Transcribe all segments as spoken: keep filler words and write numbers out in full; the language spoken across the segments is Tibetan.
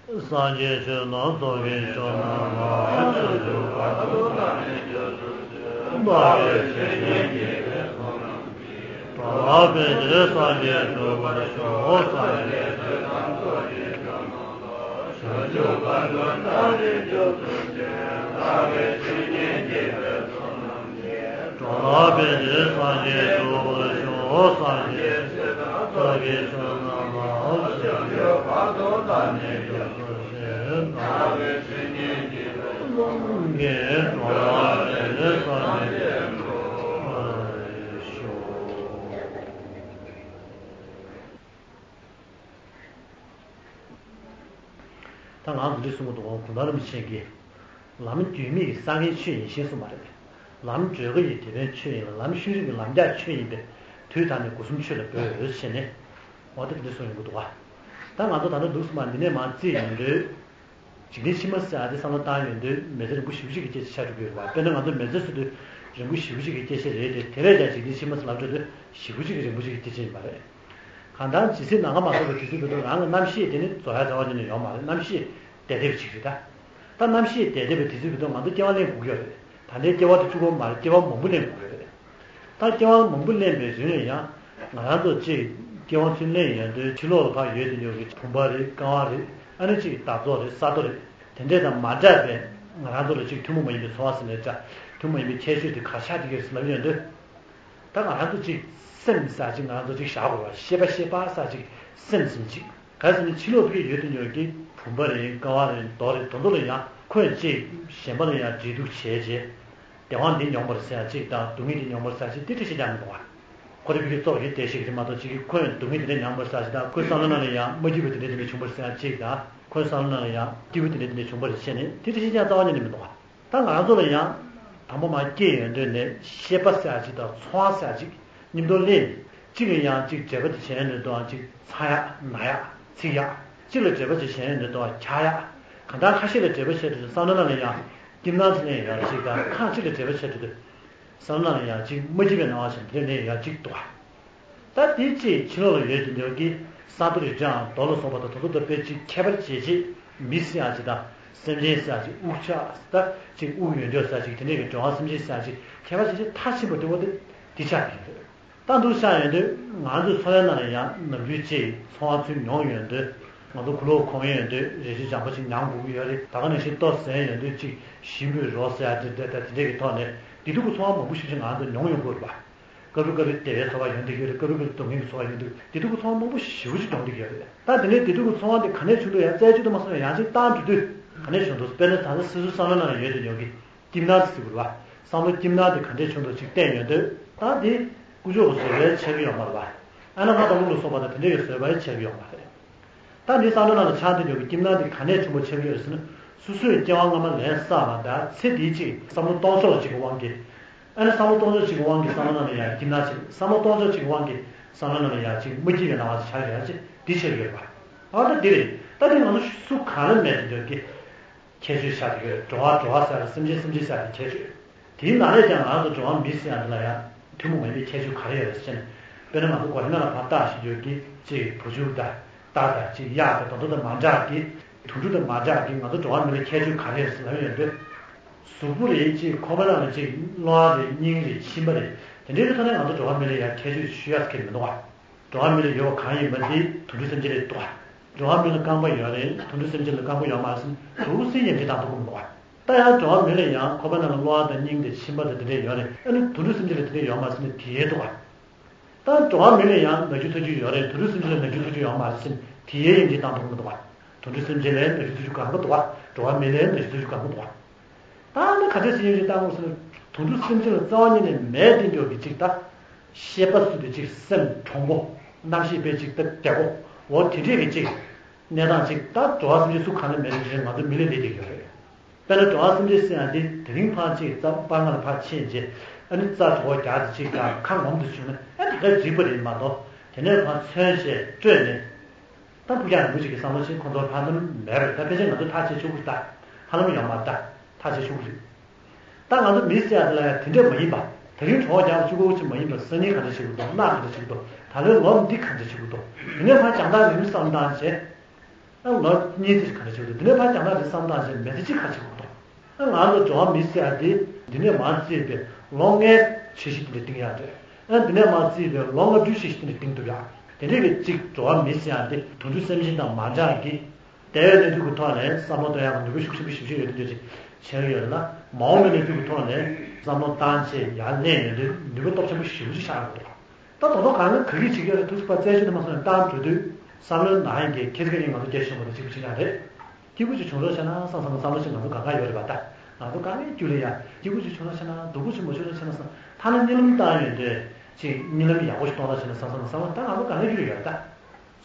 སངས་རྒྱས་ཆོས་རྣམས་ཚོགས་ཀྱི་མཆོག་རྣམས་ལ། བྱང་ཆུབ་བར་དུ་བདག་ནི་སྐྱབས་སུ་མཆི། བདག་གིས་ཆོས་ཉན་བགྱིས་པའི་ཚོགས་རྣམས་ཀྱིས། གྲོགས་ལ་ཕན་ཕྱིར་སངས་རྒྱས་འགྲུབ་པར་ཤོག། སངས་རྒྱས་ཆོས་རྣམས་ཚོགས་ཀྱི་མཆོག་རྣམས་ལ། བྱང་ཆུབ་བར་དུ་བདག་ནི་སྐྱབས་སུ་མཆི། བདག་གིས་ཆོས་ཉན་བགྱིས་པའི་ཚོགས་རྣམས་ཀྱིས། གྲོགས་ལ་ཕན་ཕྱིར་སངས་རྒྱས་འགྲུབ་པར་ཤོག། སངས་རྒྱས་ཆོས་དང་ཚོགས་ཀྱི་མཆོག་རྣམས་ལ། བྱང་ཆུབ་བར་དུ་བདག་ནི་སྐྱབས་སུ་མཆི། བདག་གིས་ཆོས་ཉན་བགྱིས་པའི་ཚོགས་རྣམས་ཀྱིས། གྲོགས་ལ་ཕན་ཕྱིར་སངས་རྒྱས་འགྲུབ་པར་ཤོག། ད་ང་འདི་འདྲ་གསུང་གི་འདུག་གོང་ཐང་རིན་པོ་ཆེ་གིས། ལམ་རྒྱུས་མེད་ཀྱི་ས་ངན་ཆོས་ཡིན་ཞེས་གསུངས་པ་རེད། ལམ་བགྲོད་ཀྱི་ཡི་དེད་དཔོན་ཆོས་ཡིན་ལ། ལམ་ཤུལ་རིང་གི་ལམ་རྒྱགས་ཆོས་ཡིན་པས། དུས་ད་ནི་སྒོ་གསུམ་ཆོས་ལ་འབོད་འོས་ཞེས་ནས། འོ་ད་འདི་འདྲ་གསུངས་ཡོང་གི་འདུག་ག་ད་ང་ཚོ་ད་ལྟ་འདུག་སེ་མར་འདི་ནས་མར་རྩིས་ཡོང་དུས། འཇིག་རྟེན་ཕྱི་མ་ཟེར་ཡ་དེ་བསམ་བློ་བཏང་ཡོང་དུས་མི་ཚེ་རིང་པོ་ཞེ་པོ་ཅིག་གི་སྐད་ཆ་ཆགས་འགྲོ་གི་ཡོད་རེད་བ། དཔེར་ན་ང་ཚོ་མི་ཚེ་ཟེར་དུས་རིང་པོ་ཞེ་པོ་ཅིག་གི་སྐད་ཆ་རེད་དེ། དེ་ལས་ཀྱང་འཇིག་རྟེན་ཕྱི་མ་ཟེར་ལབ་འགྲོ་དུས་ཞེ་པོ་ཅིག་གི་རིང་པོ་ཅིག་གི་སྐད་ཆ་ཡིན་པ་རེད། གང་ལྟར་ཇི་སྲིད་ནམ་མཁའ་མ་རྫོགས་པའི་དུས་ཚོད་བར་དུ་རང་གི་རྣམ་ཤེས་དེ་ནི་རྫོགས་ཡ་རྩ་བ་ཉིད་ནས་ཡོད་མ་རེད། རྣམ་ཤེས་བདེ་བདེ་བ་ཅིག་རེད་ད། ད་རྣམ་ཤེས་བདེ་བདེ་བའི་དུས་ཚོད་བར་དུ་ང་ཚོ་སྐྱེ་བ་ལེན་དགོས་ཀྱི་ཡོད་རེད། ད་ལྟའི་སྐྱེ་བ་དེ་གཅིག་པོ་མ་རེད། སྐྱེ་བ་མང་པོ་ལེན་དགོས་ཀྱི་ཡོད་རེད། ད་སྐྱེ་བ་མང་པོ་ལེན་པའི་རིང་ལ་ཡང་ང་རང་ཚོ་གཅིག་སྐྱེ་བ་ཚུར་ལེན་ཡོང་དུས་ཕྱི་ལོགས་ལ་ཕར་ཡོད་དེ་ཉོ་གི་བུམ་པ་རེད། ཀ་བ་རེད། ཨ་ནི་གཅིག་བདག་ཚོགས་རེད། ས་རྡོ་རེད། དེ་འདྲས་དང་མ་འདྲ་བའི་ང་རང་ཚོ་ལ་གཅིག་ཐུན་མོང་མ་ཡིན་པའི་ཚོར་བ་ཟེར་ནའི་འདྲ། ཐུན་མོང་མ་ཡིན་པའི་ཁྱད་ཆོས་དེ་ག་རེ་ཆགས་བསྡད་ཀྱི་རེད་ཟེར་ལབ་ཡོང་དུས། ད་ང་རང་ཚོ་གཅིག་སེམས་ཟེར་གཅིག་ང་རང་ཚོ་གཅིག་བཞག་དགོས་པ། ཤེས་པ་ཤེས་པ་ཟེར་གཅིག་སེམས་ཟེར་གཅིག་ག་རེ་ཟེར་ན་ཕྱི་ལོགས་ཕ་གིར་ཡོད་དུ་ཡོད་ཀྱི་བུམ་པ་རེད། ཀ་བ་རེད། རྡོ་རེད། དེ་ཚོ་ལ་ཡང་ཁོས་གཅིག་གཞན་པ་ལ་ཡང་འབྲེལ་གཏུག་བྱས་རྗེས། བདེ་བ་འདི་མྱོང་བར་ཟེར་ཡ་གཅིག་དང་། སྡུག་བསྔལ་འདི་མྱོང་བར་ཟེར་ཡ་གཅིག་དེ་འདྲ་ཞིག་ཀྱང་མི་འདུག་ག་ཁོ་རེ་ཕ་གིར་ཙོག་གེ་བསྡད་ཤེས་ཀྱི་རེད་མ་གཏོགས། གཅིག་གིས་ཁོས་སྡུག་བསྔལ་དེ་འདྲ་མྱངས་པར་ཟེར་ཡ་ཅིག་དང་། ཁོའི་བསམ་བློ་ནང་ལ་ཡང་མ་སྐྱིད་པ་དེ་འདྲ་དེ་འདྲ་བྱུང་བར་ཟེར་ཡ་ཅིག་དང་། ཁོའི་བསམ་བློ་ནང་ལ་ཡང་སྐྱིད་པོ་དེ་འདྲ་དེ་འདྲ་བྱུང་བར་བྱས་ནས་དེ་འདྲ་ཞིག་ཀྱང་རྩ་བ་ཉིད་ནས་མི་འདུག་ག་ད་ང་རང་ཚོ་ལ་ཡང་དང་པོ་མར་སྐྱེས་ཡོང་དུས་ནས་ཤེས་པ་ཟེར་ཡ་ཅིག་དང་ཚོར་བ་ཟེར་ཡ་ཅིག་མཉམ་དུ་སླེབས། གཅིག་ལ་ཡང་གཅིག་འབྲེལ་བ་ཅིག་བྱས་ཡོང་དུས་དང་གཅིག་ཚ་ཡག་ན་ཡག་ཚིག་ཡག་གཅིག་ལ་འབྲེལ་བ་ཅིག་བྱས་ཡོང་དུས་དང་འཁྱག་ཡག་གང་ལྟར་ཁ་ཤས་ལ་འབྲེལ་བ་བྱས་དུས་བསམ་བློ་ནང་ལ་ཡང་སྐྱིད་སྣང་ཅིག་སླེབས་ཡོང་ཡག་ཅིག་དང་། ཁ་ཅིག་ལ་འབྲེལ་བ་བྱས་དུས་བསམ་བློ་ནང་ལ་ཡང་གཅིག་མ་སྐྱིད་པའི་སྣང་བ་ཞིག་འདི་འདྲ་སླེབས་ཡོང་ཡག་ཅིག་འདུག་ག་ད་དེ་ཅིག་ཕྱི་ལོགས་ལ་ཡོད་དེ་འདྲ་གི་ས་རྡོ་རི་བྲག་རྡོ་ལ་སོགས་པ་དང་དེ་ཚོ་དང་དཔེ་ཅིག་ཁྱད་པར་ཇེ་ཆེ། མི་ཟེར་ཡ་ཅིག་དང་སེམས་ཅན་ཟེར་ཡ་ཅིག་དབུགས་ཆགས་ད་ཅིག་དབུགས་ཡོད་འདྲ་ཟེར་ཡ་ཅིག་དེ་འདྲ་གི་འགྲོ་བ་སེམས་ཅན་ཟེར་ཡ་ཅིག་ཁྱད་པར་ཇེ་ཆེ་མཐར་ཕྱིན་པ་དེ་འོ་དེ་དེ་ཆགས་ཀྱི་ཡོད་རེད། ད་འདུག་ཆགས་ཡོང་དུས་ང་ཚོའི་འཚོ་བའི་ནང་ལ་ཡང་ནམ་རྒྱུན་ཅིག་ཚོར་བ་ཚུར་མྱོང་ཡོང་དུས་ང་ཚོ་ཁུ་ལོ་གོན་ཡོང་དུས་རས་ཆུང་འཇམ་པོ་ཅིག་མྱང་དགོས་ཀྱི་ཡོད་རེད། ད་ག་ནང་བཞིན་ལྟོ་ཟ་ཡོང་དུས་ཅིག་ཞིམ་པོའི་རོ་ཟེར་ཡ་དེ་འདྲ་དེ་འདྲ་གི་ཐོག་ནས་བདེ་སྡུག་གི་ཚོར་བ་མང་པོ་ཞིག་ཅིག་ང་ཚོ་མྱོང་ཡོང་གི་ཡོད་རེད་པ། སྐབས་རེ་སྐབས་རེ་བདེ་བའི་ཚོར་བ་ཡོང་བསྡད་ཀྱི་ཡོད་རེད། སྐབས་རེ་སྐབས་རེ་སྡུག་བསྔལ་གྱི་ཚོར་བ་ཡོང་བསྡད། བདེ་སྡུག་གི་ཚོར་བ་མང་པོ་ཞེ་པོ་ཅིག་འབྱུང་བསྡད་ཀྱི་ཡོད་རེད། ད་དེ་ནས་བདེ་སྡུག་གི་ཚོར་བ་དེ་ག་ནས་བྱུང་འདུག་ཡང་རྩད་གཅོད་དུ་མ་སོང་ན་ཡང་ཅིག་བཏང་འགྲོ་དུས་ག་ནས་བྱུང་འདུག་དཔེར་ན་ད་ལྟ་སོ་སོའི་བསམ་བློ་ནང་ལ་ཡོད་དུ་ཡོད་ཀྱི་སྐྱིད་སྣང་དེ་ཟེར་དགོས་རེད་པ། བསམ་བློ་སྐྱིད་སྣང་དེ་ག་འདྲས་བྱུང་འདུག་ཅིག་བལྟས་ཡོང་དུས་ད་དེ་དཀོན་མཆོག་གི་བཟོད་པས་ཆགས་ཀྱི་ཡོད་མ་རེད་པ། ཨ་ན་མ་དང་ཀླུ་ལ་སོགས་པ་དང་དེ་འདྲས་ཀྱི་བཟོད་པས་ཆགས་ཀྱི་ཡོད་མ་རེད། ད་འདི་བསམ་བློ་ནང་ལ་འཆར་འདོད་ཡོད་ཀྱི་སྐྱིད་སྣང་འདི་ག་ནས་བྱུང་བ་ཆགས་ཀྱི་ཡོད་ཟེར་ན། སོ་སོས་སྐྱེ་བ་སྔ་མ་ལེན་བསགས་པ་དང་ཚེ་འདིའི་ཅིག་བསམ་བློ་གཏོང་ཕྱོགས་ལ་ཅིག་གི་དབང་གིས། ཨ་ནི་བསམ་བློ་གཏོང་ཕྱོགས་ཅིག་གི་དབང་གིས་བསམ་བློ་ནང་ལ་ཡང་སྐྱིད་སྣང་ཅིག་བསམ་བློ་གཏོང་ཕྱོགས་ཅིག་གི་དབང་གིས་བསམ་བློ་ནང་ལ་ཡང་ཅིག་མ་སྐྱིད་པའི་སྣང་བ་ཅིག་ཆགས་ཡོད་ཅིག་འདི་ཆགས་ཀྱི་ཡོད་པ། ཨ་ད་འདི་རེད། ད་འདི་ང་ཚོ་སུ་གང་ལ་མེད་དེ་འདོད་ཀྱི། ཁྱད་ཆོས་ཆགས་ཀྱི་ཡོད། འགྲོ་བ་འགྲོ་བ་ཟེར་ཡ་དང་སེམས་ཅན་སེམས་ཅན་ཟེར་ཡ་དེ་ཁྱད་ཆོས། དེའི་ནང་ནས་ཀྱང་ང་རང་ཚོ་འགྲོ་བ་མི་ཟེར་ཡ་འདི་ལ་ཡང་ཐུན་མོང་མ་ཡིན་པའི་ཁྱད་ཆོས་ག་རེ་ཡོད་རེད་ཟེར་ན། དཔེར་ན་ང་ཚོ་གོ་རིམ་ནང་ལ་ཕར་བལྟས་ཤིག་ཡོད་ཀྱི་ཅིག་བུ་ཆུང་དང་རྟ་དང་ཅིག་གཡག་དང་དེ་ཚོ་དང་མ་འདྲ་གི། དུད་འགྲོ་དང་མ་འདྲ་གི་ང་ཚོ་འགྲོ་བ་མི་ལ་ཁྱད་ཆོས་ག་རེ་ཡོད་རེད་ཟེར་ལབ་ཡོང་དུས། གཟུགས་པོ་རེད་ཅིག་ཁོག་པ་ནང་ལ་ཅིག་གློ་བ་རེད། སྙིང་རེད། མཆིན་པ་རེད། དེ་འདྲའི་གི་ཐོག་ནས་ང་ཚོ་འགྲོ་བ་མི་ལ་ཡང་ཁྱད་ཆོས་ཞུ་ཡག་ཁེལ་མི་འདུག་བ། འགྲོ་བ་མི་ལ་ཡོད་པ་གང་ཡིན་པ་དེ་དུད་འགྲོ་སེམས་ཅན་ལ་འདུག་བ། འགྲོ་བ་མི་ལ་རྐང་པ་ཡོད་རེད། དུད་འགྲོ་སེམས་ཅན་ལ་རྐང་པ་ཡོད་མ་རེད་ཟེར་ན་དུག་སེལ་ཡིན་གྱི་དང་དུག་མི་འདུག་བ། ད་ཡང་འགྲོ་བ་མི་ལ་ཡང་ཁོག་པ་ནང་ལ་གློ་བ་དང་སྙིང་དང་མཆིན་པ་དང་དེ་འདྲས་ཡོད་རེད། ཨ་ནི་དུད་འགྲོ་སེམས་ཅན་ལ་དེ་འདྲས་ཡོད་མ་རེད་ཟེར་ན་དེ་འདུག་བ། ད་འགྲོ་བ་མི་ལ་ཡང་ན་རྒྱུ་ཚ་རྒྱུ་ཡོད་རེད། དུད་འགྲོ་སེམས་ཅན་ལ་ན་རྒྱུ་ཚ་རྒྱུ་ཡོད་མ་རེད་ཟེར་ན་དེ་ཡིན་གྱི་དང་དུག་མི་འདུག་བ། དུད་འགྲོ་སེམས་ཅན་ལ་ན་རྒྱུ་ཚ་རྒྱུ་གང་ག་འདུག་བ། འགྲོ་བ་མི་ལ་ན་རྒྱུ་ཚ་རྒྱུ་གང་ག་འདུག་བ། ད་ནི་ག་འདྲས་སེ་ཡིན་ཞིག་བཏང་དགོས་ཟེར་ན། དུད་འགྲོ་སེམས་ཅན་ལ་རྩ་བ་ཉིད་ནས་མེད་དེ་འདོད་ཀྱི་ཅིག་ད། ཤེས་པ་སུ་དེ་ཅིག་སེམས་དྲང་པོ། རྣམ་ཤེས་དཔེ་ཅིག་ད་བདེ་པོ། འོ་དེ་འདྲས་ཀྱི་ཅིག་གནས་སྟངས་ཅིག་ད་འགྲོ་བ་སེམས་ཅན་སུ་གང་ལ་མེད་དེ་ཅིག་ང་ཚོ་མི་ལ་སླེབས་བསྡད་ཀྱི་ཡོད་རེད། དཔེར་ན་འགྲོ་བ་སེམས་ཅན་ཟེར་ཡ་འདི་དེ་རིང་ཕར་ཅིག་རྩ་སྤང་ལ་ཕར་ཕྱིན་རྗེས་ཨ་ནི་རྩ་གྲོགས་རྒྱག་དེ་ཅིག་དང་ཁ་ངོམ་དུ་བྱུང་ན་ཨ་ནི་དེ་ག་འགྲིག་པ་རེད་མ་གཏོགས། དེ་ནས་ཕར་ཚོན་བྱས་སྤྲོས་ནས། ད་ཕུགས་རྒྱང་རིང་པོ་ཞིག་གི་བསམ་བློ་ཞིག་ཁོང་ཚོར་ཕར་ནམ་མེད་པར་ད་ཕལ་ཆེར་ང་ཚོ་ཐག་བཅད་ཆོག་གི་རེད་ད། ཧ་ལམ་ཡོད་མ་རེད་ད། ཐག་བཅད་ཆོག་གི་རེད། ད་ང་ཚོ་མི་ཟེར་ཡ་དེ་ལ་ཡང་དེ་འདྲ་མ་ཡིན་པ། དེ་རིང་གྲོགས་རྒྱག་གཅིག་པོ་ཅིག་མ་ཡིན་པར་སང་ཉིན་ག་འདྲ་བྱེད་དགོས་འདུག་གནངས་ག་འདྲ་བྱེད་དགོས་འདུག་ད་ལོའི་ལོ་འདི་ག་འདྲ་བྱེད་དགོས་འདུག་དེ་ནས་ཕར་རྒྱང་ཐག་རིང་པོ་བསམ་བཏང་བྱས། ཨ་ལོ་གཉིས་ཙམ་ཞིག་ག་འདྲ་བྱེད་དགོས་འདུག་འདི་ནས་ཕར་རྒྱག་ན་རེད་བསམ་སྟངས་ཅན་མེད་ཚེ་གཅིག་ག་བྱེད་དགོས་འདུག་ཨ་ང་ཚོ་འགྲོ་བ་མི་ཟེར་ཡ་དེ་འདི་ནས་མར་བརྩིས་པའི་ལོ་ལྔའི་འཆར་གཞི་དེ་འདྲ་བཏིང་ཡ་རེད། ཨ་འདི་ནས་མར་བརྩིས་པའི་ལོ་ལྔ་བཅུའི་འཆར་གཞི་དེ་འདྲ་བཏིང་ཐུབ་ཡ། དེ་འདྲའི་གི་གཅིག་འགྲོ་བ་མི་ཟེར་ཡ་དེ་དུད་འགྲོ་སེམས་ཅན་དང་མ་འདྲ་གི། འདས་པའི་གནས་ཚུལ་གྱི་ཐོག་ནས་བསམ་བློ་གཏོང་ཡག་གི་ནུས་པ་ཤུགས་ཆེན་པོ་ཞེ་པོ་ཅིག་ཡོད་དེ་འདྲ་ཅིག་བྱས་ཡོད་ན། མ་འོངས་པའི་གནས་ཚུལ་གྱི་ཐོག་ནས་བསམ་བློ་བཏང་བྱས་ཡར་སླེབས་ཡོང་དུས་ནུས་པ་སྟོབས་ཆེན་པོ་ཞེ་པོ་ཅིག་ཆགས་ཡོང་གི་འདུག་ད་དོ་དོ་གང་ག་ག་གིས་བྱེད་ཀྱི་ཡོད་རེད། ཐུགས་སུ་ཕར་རྩད་གཅོད་དུ་མ་སོང་ནས་བཏང་འགྲོ་དུས་བསམ་བློའི་ནང་ཡན་གྱི་ཁྱེད་ཚོ་གཉིས་ང་ཚོ་རྒྱལ་ཞུ་མ་ཐུབ་གཅིག་པུ་བྱེད་ཀྱང་རེད། སྐྱིད་པོ་ཅིག་བྱུང་རོགས་བྱས་ན་བསམ་བསམ་བསམ་བློ་ཅིག་ང་ཚོ་གང་ག་ཡོད་རེད་པ། ད་ང་ཚོ་གང་གའི་རྒྱུད་ལ་ཡ་སྐྱིད་པོ་ཅིག་བྱུང་རོགས་བྱས་ན་བསམ། སྡུག་པོ་ཅིག་མ་བྱུང་རོགས་བྱས་ན་བསམ། ཐ་ན་གཉིད་ལམ་བཏང་ཡོང་དུས་ཅིག་གཉིད་ལམ་ཡག་པོ་ཞིག་གཏོང་རོགས་བྱས་ན་བསམ་བསམ་བསམ། ད་ང་ཚོ་གང་གའི་རྒྱུད་ལ་ཡོད་རེད་ད།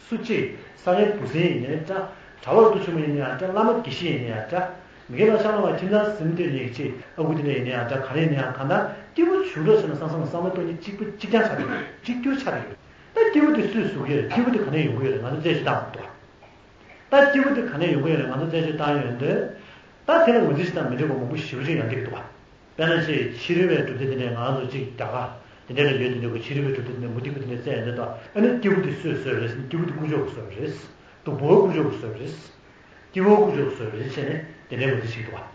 སུ་གཅིག་ས་གནས་བུ་སྲིན་ཡིན་ནའི་འདྲ། གྲྭ་བ་རུ་ཆུང་མ་ཡིན་ནའི་འདྲ། བླ་མ་དགེ་བཤེས་ཡིན་ནའི་འདྲ། མི་དགེ་ལ་ཤ་ལ་བ་ཁྱིམ་ཚང་ཟིན་དེ་ནས་ཅིག་ཨ་ཁུ་དེ་འདྲ་ཡིན་ནའི་འདྲ། ག་རེ་ཡིན་ནའི་གང་ལྟར་སྐྱིད་པོ་བྱུང་རོགས་བྱས་ན་བསམ་བསམ་བསམ་བློ་གཏོང་མཁན་གཅིག་པུ་གཅིག་རྐྱང་ཆགས་ཀྱི་ཡོད། གཅིག་གྱུར་ཆགས་ཀྱི་ཡོད། ད་སྐྱིད་པོ་དེ་སུས་བཟོ་གི་ཡོད་རེད། སྐྱིད་པོ་དེ་ག་ནས་ཡོང་གི་ཡོད་རེད། ང་ཚོ་རྩད་གཅོད་བཏང་དགོས་འདུག་བ། ད་སྐྱིད་པོ་དེ་ག་ནས་ཡོང་གི་ཡོད་རེད། ང་ཚོ་རྩད་གཅོད་བཏང་ཡོང་དུས། ད་དེ་ལ་ངོས་འཛིན་བྱེད་སྟངས་མི་འདྲ་བ་མང་པོ་ཞེ་པོ་ཅིག་ཡོང་གི་འདུག་བ། དཔེར་ན་ཅིག་ཕྱི་རོལ་པའི་གྲུབ་མཐའ་དེ་འདྲས་ང་ཚོ་ཅིག་རྒྱ་གར་དེ་འདྲས་ལ་ཡོད་དེ་འདྲས་ཀྱི་ཕྱི་རོལ་པའི་གྲུབ་མཐའ་དེ་འདྲས་མུ་སྟེགས་པའི་དེ་འདྲས་བཙལ་ཡོང་དུས། ད་ཨ་ནི་སྐྱེ་བོ་དེ་སུས་བཟོས་པ་རེད་ཟེར་ན། སྐྱེ་བོ་དེ་དཀོན་མཆོག་གིས་བཟོས་པ་རེད། སྡུག་པོ་དཀོན་མཆོག་གིས་བཟོས་པ་རེད། སྐྱིད་པོ་དཀོན་མཆོག་གིས་བཟོས་པ་རེད་ཟེར་ནས་དེ་འདྲས་ངོས་འཛིན་བྱེད་ཀྱི་འདུག་བ།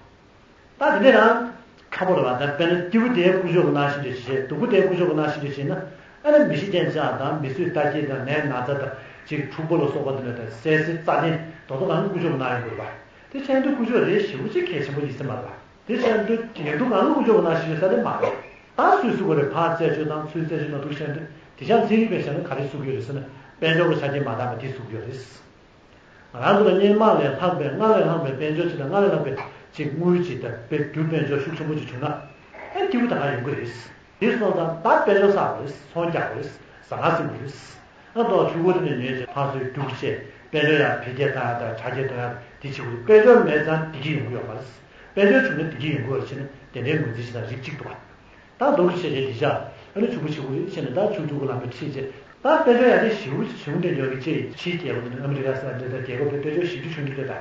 ད་དེ་འདྲས་རང་ཁག་པོ་རེད་བ། ད་དཔེར་ན་སྐྱིད་པོ་དེ་དཀོན་མཆོག་གིས་གནང་བཞིན་རེད་བྱས། སྡུག་པོ་དེ་དཀོན་མཆོག་གིས་གནང་བཞིན་རེད་བྱས་ན། ཨ་ནི་མི་ཤི་རྐྱེན་བྱུང་དང་མི་གསོད་རྟ་འཁྱེར་དང་ནད་ན་ཚ་དང་ཅིག་འཁྲུག་པ་ལ་སོགས་པ་དེ་འདྲ་དང་བསད་གཟེར་རྩ་ནད་དོ་དོ་གང་ག་དཀོན་མཆོག་གིས་གནང་ཡོང་གི་རེད་བ། དེ་བྱས་དུས་དཀོན་མཆོག་དེ་ཞེ་པོ་ཅིག་གལ་ཆེན་པོ་ཡིན་ས་མ་རེད་བ། དེ་བྱས་དུས་ཉེ་དུ་གང་ལ་དཀོན་མཆོག་གིས་གནང་བཞིན་ཡོད་ས་དེ་མ་རེད། ད་སུས་སུ་གོ་རེ་ཕར་རྩད་གཅོད་དང་ཚུར་རྩད་གཅོད་ན་འདུག་བཤད་དུས། དེ་ཤ་ཚན་རིག་པས་བཤད་ན་ག་རེ་གསུང་གི་ཡོད་རེད་ཟེར་ན། དཔལ་འབྱོར་གྱི་ཆ་རྐྱེན་མ་འདང་བ་དེ་གསུང་གི་ཡོད་རེད། ང་རང་ཚོ་ལ་སྔོན་མ་ལས་ལྷག་པའི་སྔར་ལས་ལྷག་པའི་དཔལ་འབྱོར་ཅིག་དང་སྔར་ལས་ལྷག་པའི་ཅིག་དངུལ་ཅིག་དང་དཔལ་འབྱོར་དཔལ་འབྱོར་ཤུགས་ཆེན་པོ་ཅིག་བྱུང་ན། ཨེ་སྐྱིད་པོ་ད་ག་ཡོང་གི་རེད། དེ་སོང་ཙང་ད་དཔལ་འབྱོར་བསགས་དགོས་རེད། ཚོང་རྒྱག་དགོས་རེད། ཟ་ཁང་ཟིན་དགོས་རེད། ཨ་ཏོག་ཕྲུ་གུ་དེ་ནས་ཉོས་ཏེ་ཕར་ཚུར་རྒྱུགས་བྱས་དཔལ་འབྱོར་ཡང་འཕེལ་རྒྱས་བཏང་ཡག་དང་དྲག་སྐྱེད་གཏོང་ཡག་དེ་བྱེད་དགོས་རེད། དཔལ་འབྱོར་མེད་ཙང་བདེ་སྐྱིད་ཡོང་གི་ཡོད་མ་རེད། དཔལ་འབྱོར་བྱུང་ན་བདེ་སྐྱིད་ཡོང་གི་ཡོད་རེད་ཟེར་ནས་དེ་འདྲའི་ངོས་འཛིན་བྱེད་སྟངས་རིགས་གཅིག་འདུག་བ། ད་མདོར་བཤད་བྱས་དེ་ཤ་ཨ་ནི་ཕྲུ་གུ་ཕྲུ་གུ་རེད་ཟེར་ནས་ད་ཕྱུག་ཕྲུ་གུ་ལམ་དུ་ཁྲིད་བྱས། ད་དཔལ་འབྱོར་ཡར་རྒྱས་ཞེ་པོ་ཅིག་བྱུང་བསྡད་ཡོད་ཀྱི་ཅིག་ཕྱིའི་རྒྱལ་ཁབ་དེ་ནི་ཨ་མི་རི་ཀ་ཟེར་འདྲ་ད་རྒྱལ་ཁབ་དེ་དཔལ་འབྱོར་ཞེ་པོ་ཅིག་བྱུང་འདུག་སྟེ། ད་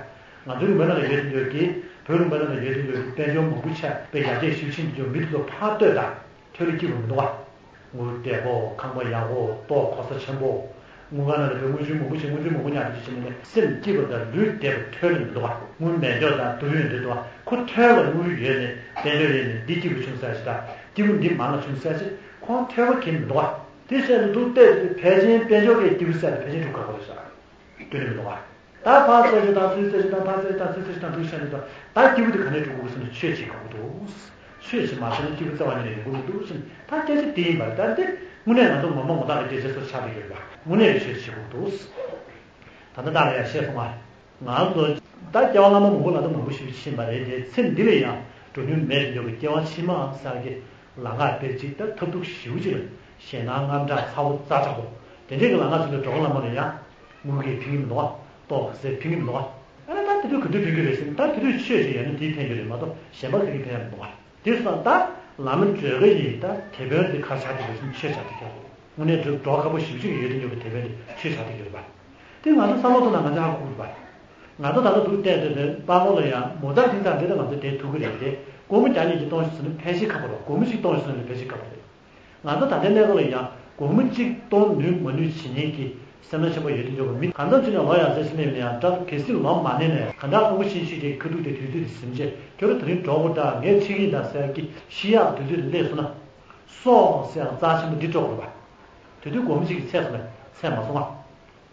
ང་ཚོའི་མི་ནང་ལ་ཡོད་དེ་འདྲ་གི་བོད་རིགས་མི་ནང་ལ་ཡོད་དེ་འདྲ་གི་དཔལ་འབྱོར་མང་པོ་ཆགས་པའི་ཡར་རྒྱས་ཞེ་པོ་ཕྱིན་འདུག་ཅོག་མི་དེ་ཚོ་ཕར་ལྟོས་དང་། ཐོད་རེག་སྐྱིད་པོ་མི་འདུག་བ། དངུལ་བདེ་པོ། ཁང་པ་ཡག་པོ། ལྟོ་གོ་ས་ཆེན་པོ། དངུལ་ཁང་ནང་ལ་བའི་དངུལ་ཆུ་མང་པོ་ཞིག་དངུལ་ཆུ་མང་པོ་ཉར་ཏེ་ཕྱིན་ནས་སེམས་སྐྱིད་པོ་དང་ལུས་བདེ་པོ་ཐོད་རེག་མི་འདུག་བ། དངུལ་མེད་ཅོག་དང་སྡུག་ཡོད་འདུག་བ། ཁོ་ཐོད་ལ་དངུལ་ཡོད་ནས་དཔལ་འབྱོར་ཡོད་ནས་འདི་སྐྱིད་པོ་བྱུང་ས་ཞིག་དང་སྐྱིད་པོ་འདི་མང་ལ་བྱུང་ས་ཞིག་ཁོང་ཐོད་པ་གྱོན་མི་འདུག་བ། དེ་བཤད་འདུག་བལྟས་ཏེ་ཕལ་ཆེར་དཔལ་འབྱོར་གྱི་སྐྱིད་པོ་ཟེར་ཏེ་ཕལ་ཆེར་འགྲུབ་ཁག་པོ་རེད་ཤག་སྟོན་ནས་མི་འདུག་བ། ད་ཕར་རྩད་གཅོད་དང་ཚུར་རྩད་གཅོད་དང་ཕར་རྩད་གཅོད་དང་ཚུར་རྩད་གཅོད་དང་འདུག་བཤད་འདུག་ད་སྐྱིད་པོ་དེ་ག་ནས་འགྲོ་དགོས་ཟེར་ན་ཆོས་བྱེད་དགོས་འདུག་ཆོས་བྱེད་མ་ཐུབ་ན་སྐྱིད་པོ་རྩ་བ་ཉིད་ནས་ཡོང་གི་མི་འདུག་ཟེར་ན་ད་སྐད་ཆ་དེ་ཡིན་པ་རེད། ད་འདི་དངོས་གནས་ང་ཚོ་ངོ་མ་ངོ་ཐག་རེད། སྐད་ཆ་སོ་ཆགས་བསྡད་ཡོད་པ། དངོས་གནས་ཆོས་བྱེད་དགོས་འདུག་ད་ལྟ་བདག་ལ་ཡང་བཤད་སོང་ང་། ང་ཚོ་ད་སྐྱེ་བ་སྔ་མ་མང་པོ་ལ་ད་མང་པོ་ཞིག་ཕྱིན་པ་རེད་དེ། ཚེ་འདི་ལ་ཡང་འགྲོ་མྱོང་མེད་དེ་འདྲ་གི་སྐྱེ་བ་ཕྱི་མ་ཟེར་གི་ལམ་ཁ་དེར་ཅིག་ད་ཐབས་སྡུག་ཞེ་པོ་ཅིག་ལ་ཞེད་སྣང་དངངས་སྐྲག་ཚ་བོ་ཛ་དྲག་པོ་དེ་འདྲའི་གི་ལམ་ཁ་ཅིག་ལ་འགྲོ་གི་ལ་མ་རེད་ཡ། དངུལ་གྱིས་ཕན་གྱི་མི་འདུག་བ། ལྟོ་གོས་ཀྱིས་ཕན་གྱི་མི་འདུག་བ། ཨ་ནི་ད་དེ་དུས་ག་དུས་ཕན་གྱི་རེད་ཟེར་ན། ད་དེ་དུས་ཆོས་ཤིག་ཡོད་ན་དེས་ཕན་གྱི་རེད་མ་གཏོགས་གཞན་པ་ག་གིས་ཕན་ཡ་མི་འདུག་བ། དེ་སོང་ད་བླ་མ་སྒྲོལ་དཀར་ཡི་ད་དེད་དཔོན་དེ་ག་རེ་ཆགས་བསྡད་ཡོད་ཟེར་ན་ཆོས་ཆགས་བསྡད་ཡོད་རེད། དངོས་གནས་སྒྲོ་སྒྲོ་དཀར་པོ་ཞེ་པོ་ཅིག་ཡོད་དེ་འདྲ་གི་དེད་དཔོན་དེ་ཆོས་ཆགས་བསྡད་ཡོད་རེད་པ། དེ་ང་ཚོ་བསམ་བློ་གཏོང་ན་ང་ཚོ་ཧ་གོ་གི་རེད་པ། ང་ཚོ་ད་ལྟ་འདུག་བལྟས་བསྡད་དེ་སྤང་ལོ་ལ་ཡང་མོ་རྩར་ཐིང་ཚར་འདི་ད་ང་ཚོ་བསྡད་ཐུབ་ཀྱི་རེད་དེ། སྒོར་མོ་བརྒྱ་ཉིས་ཀྱི་གཏོང་ཤོག་ཟེར་ན་ཕལ་ཆེར་ཁག་པོ་རེད། སྒོར་མོ་གཅིག་གཏོང་ཤོག་ཟེར་ན་ཕལ་ཆེར་ཁག་པོ་རེད། ང་ཚོ་ད་ལྟའི་གནས་སྐབས་ལ་ཡང་སྒོར་མོ་གཅིག་གཏོང་ནུས་མ་ནུས་བྱེད་མཁན་གྱི་སེམས་ནང་ཆེན་པོ་ཡོད་དེ་འདྲ་གི་མི་གང་འཚམ་ཅིག་ནས་ལོ་ཡར་ཟེར་ཕྱིན་ནས་ཡང་འདྲ། གལ་སྲིད་ལོ་མ་གནས་ནས་གང་འདྲ་ཁོང་ཁྲོ་ཤེས་ཤེས་ཀྱི་ཁ་ཐུག་དེ་དུས་ཚོད་དེ་ཟིན་རྗེས་ཁྱོད་རང་དེ་རིང་འགྲོ་དགོས་འདྲ། ངས་ཁྲིད་ཀྱི་ཡིན་ད་ཟེར་གྱི་ཤི་ཡག་དུས་ཚོད་དེ་སླེབས་སོང་ན། སོང་ཟེར་ཡང་རྩ་ཆེན་པོ་འདི་སྤྲོ་དགོས་པ། དེ་དུས་སྒོར་མོ་གཅིག་གིས་ཚད་སོང་ནས་ཚད་མ་སོང་ང་།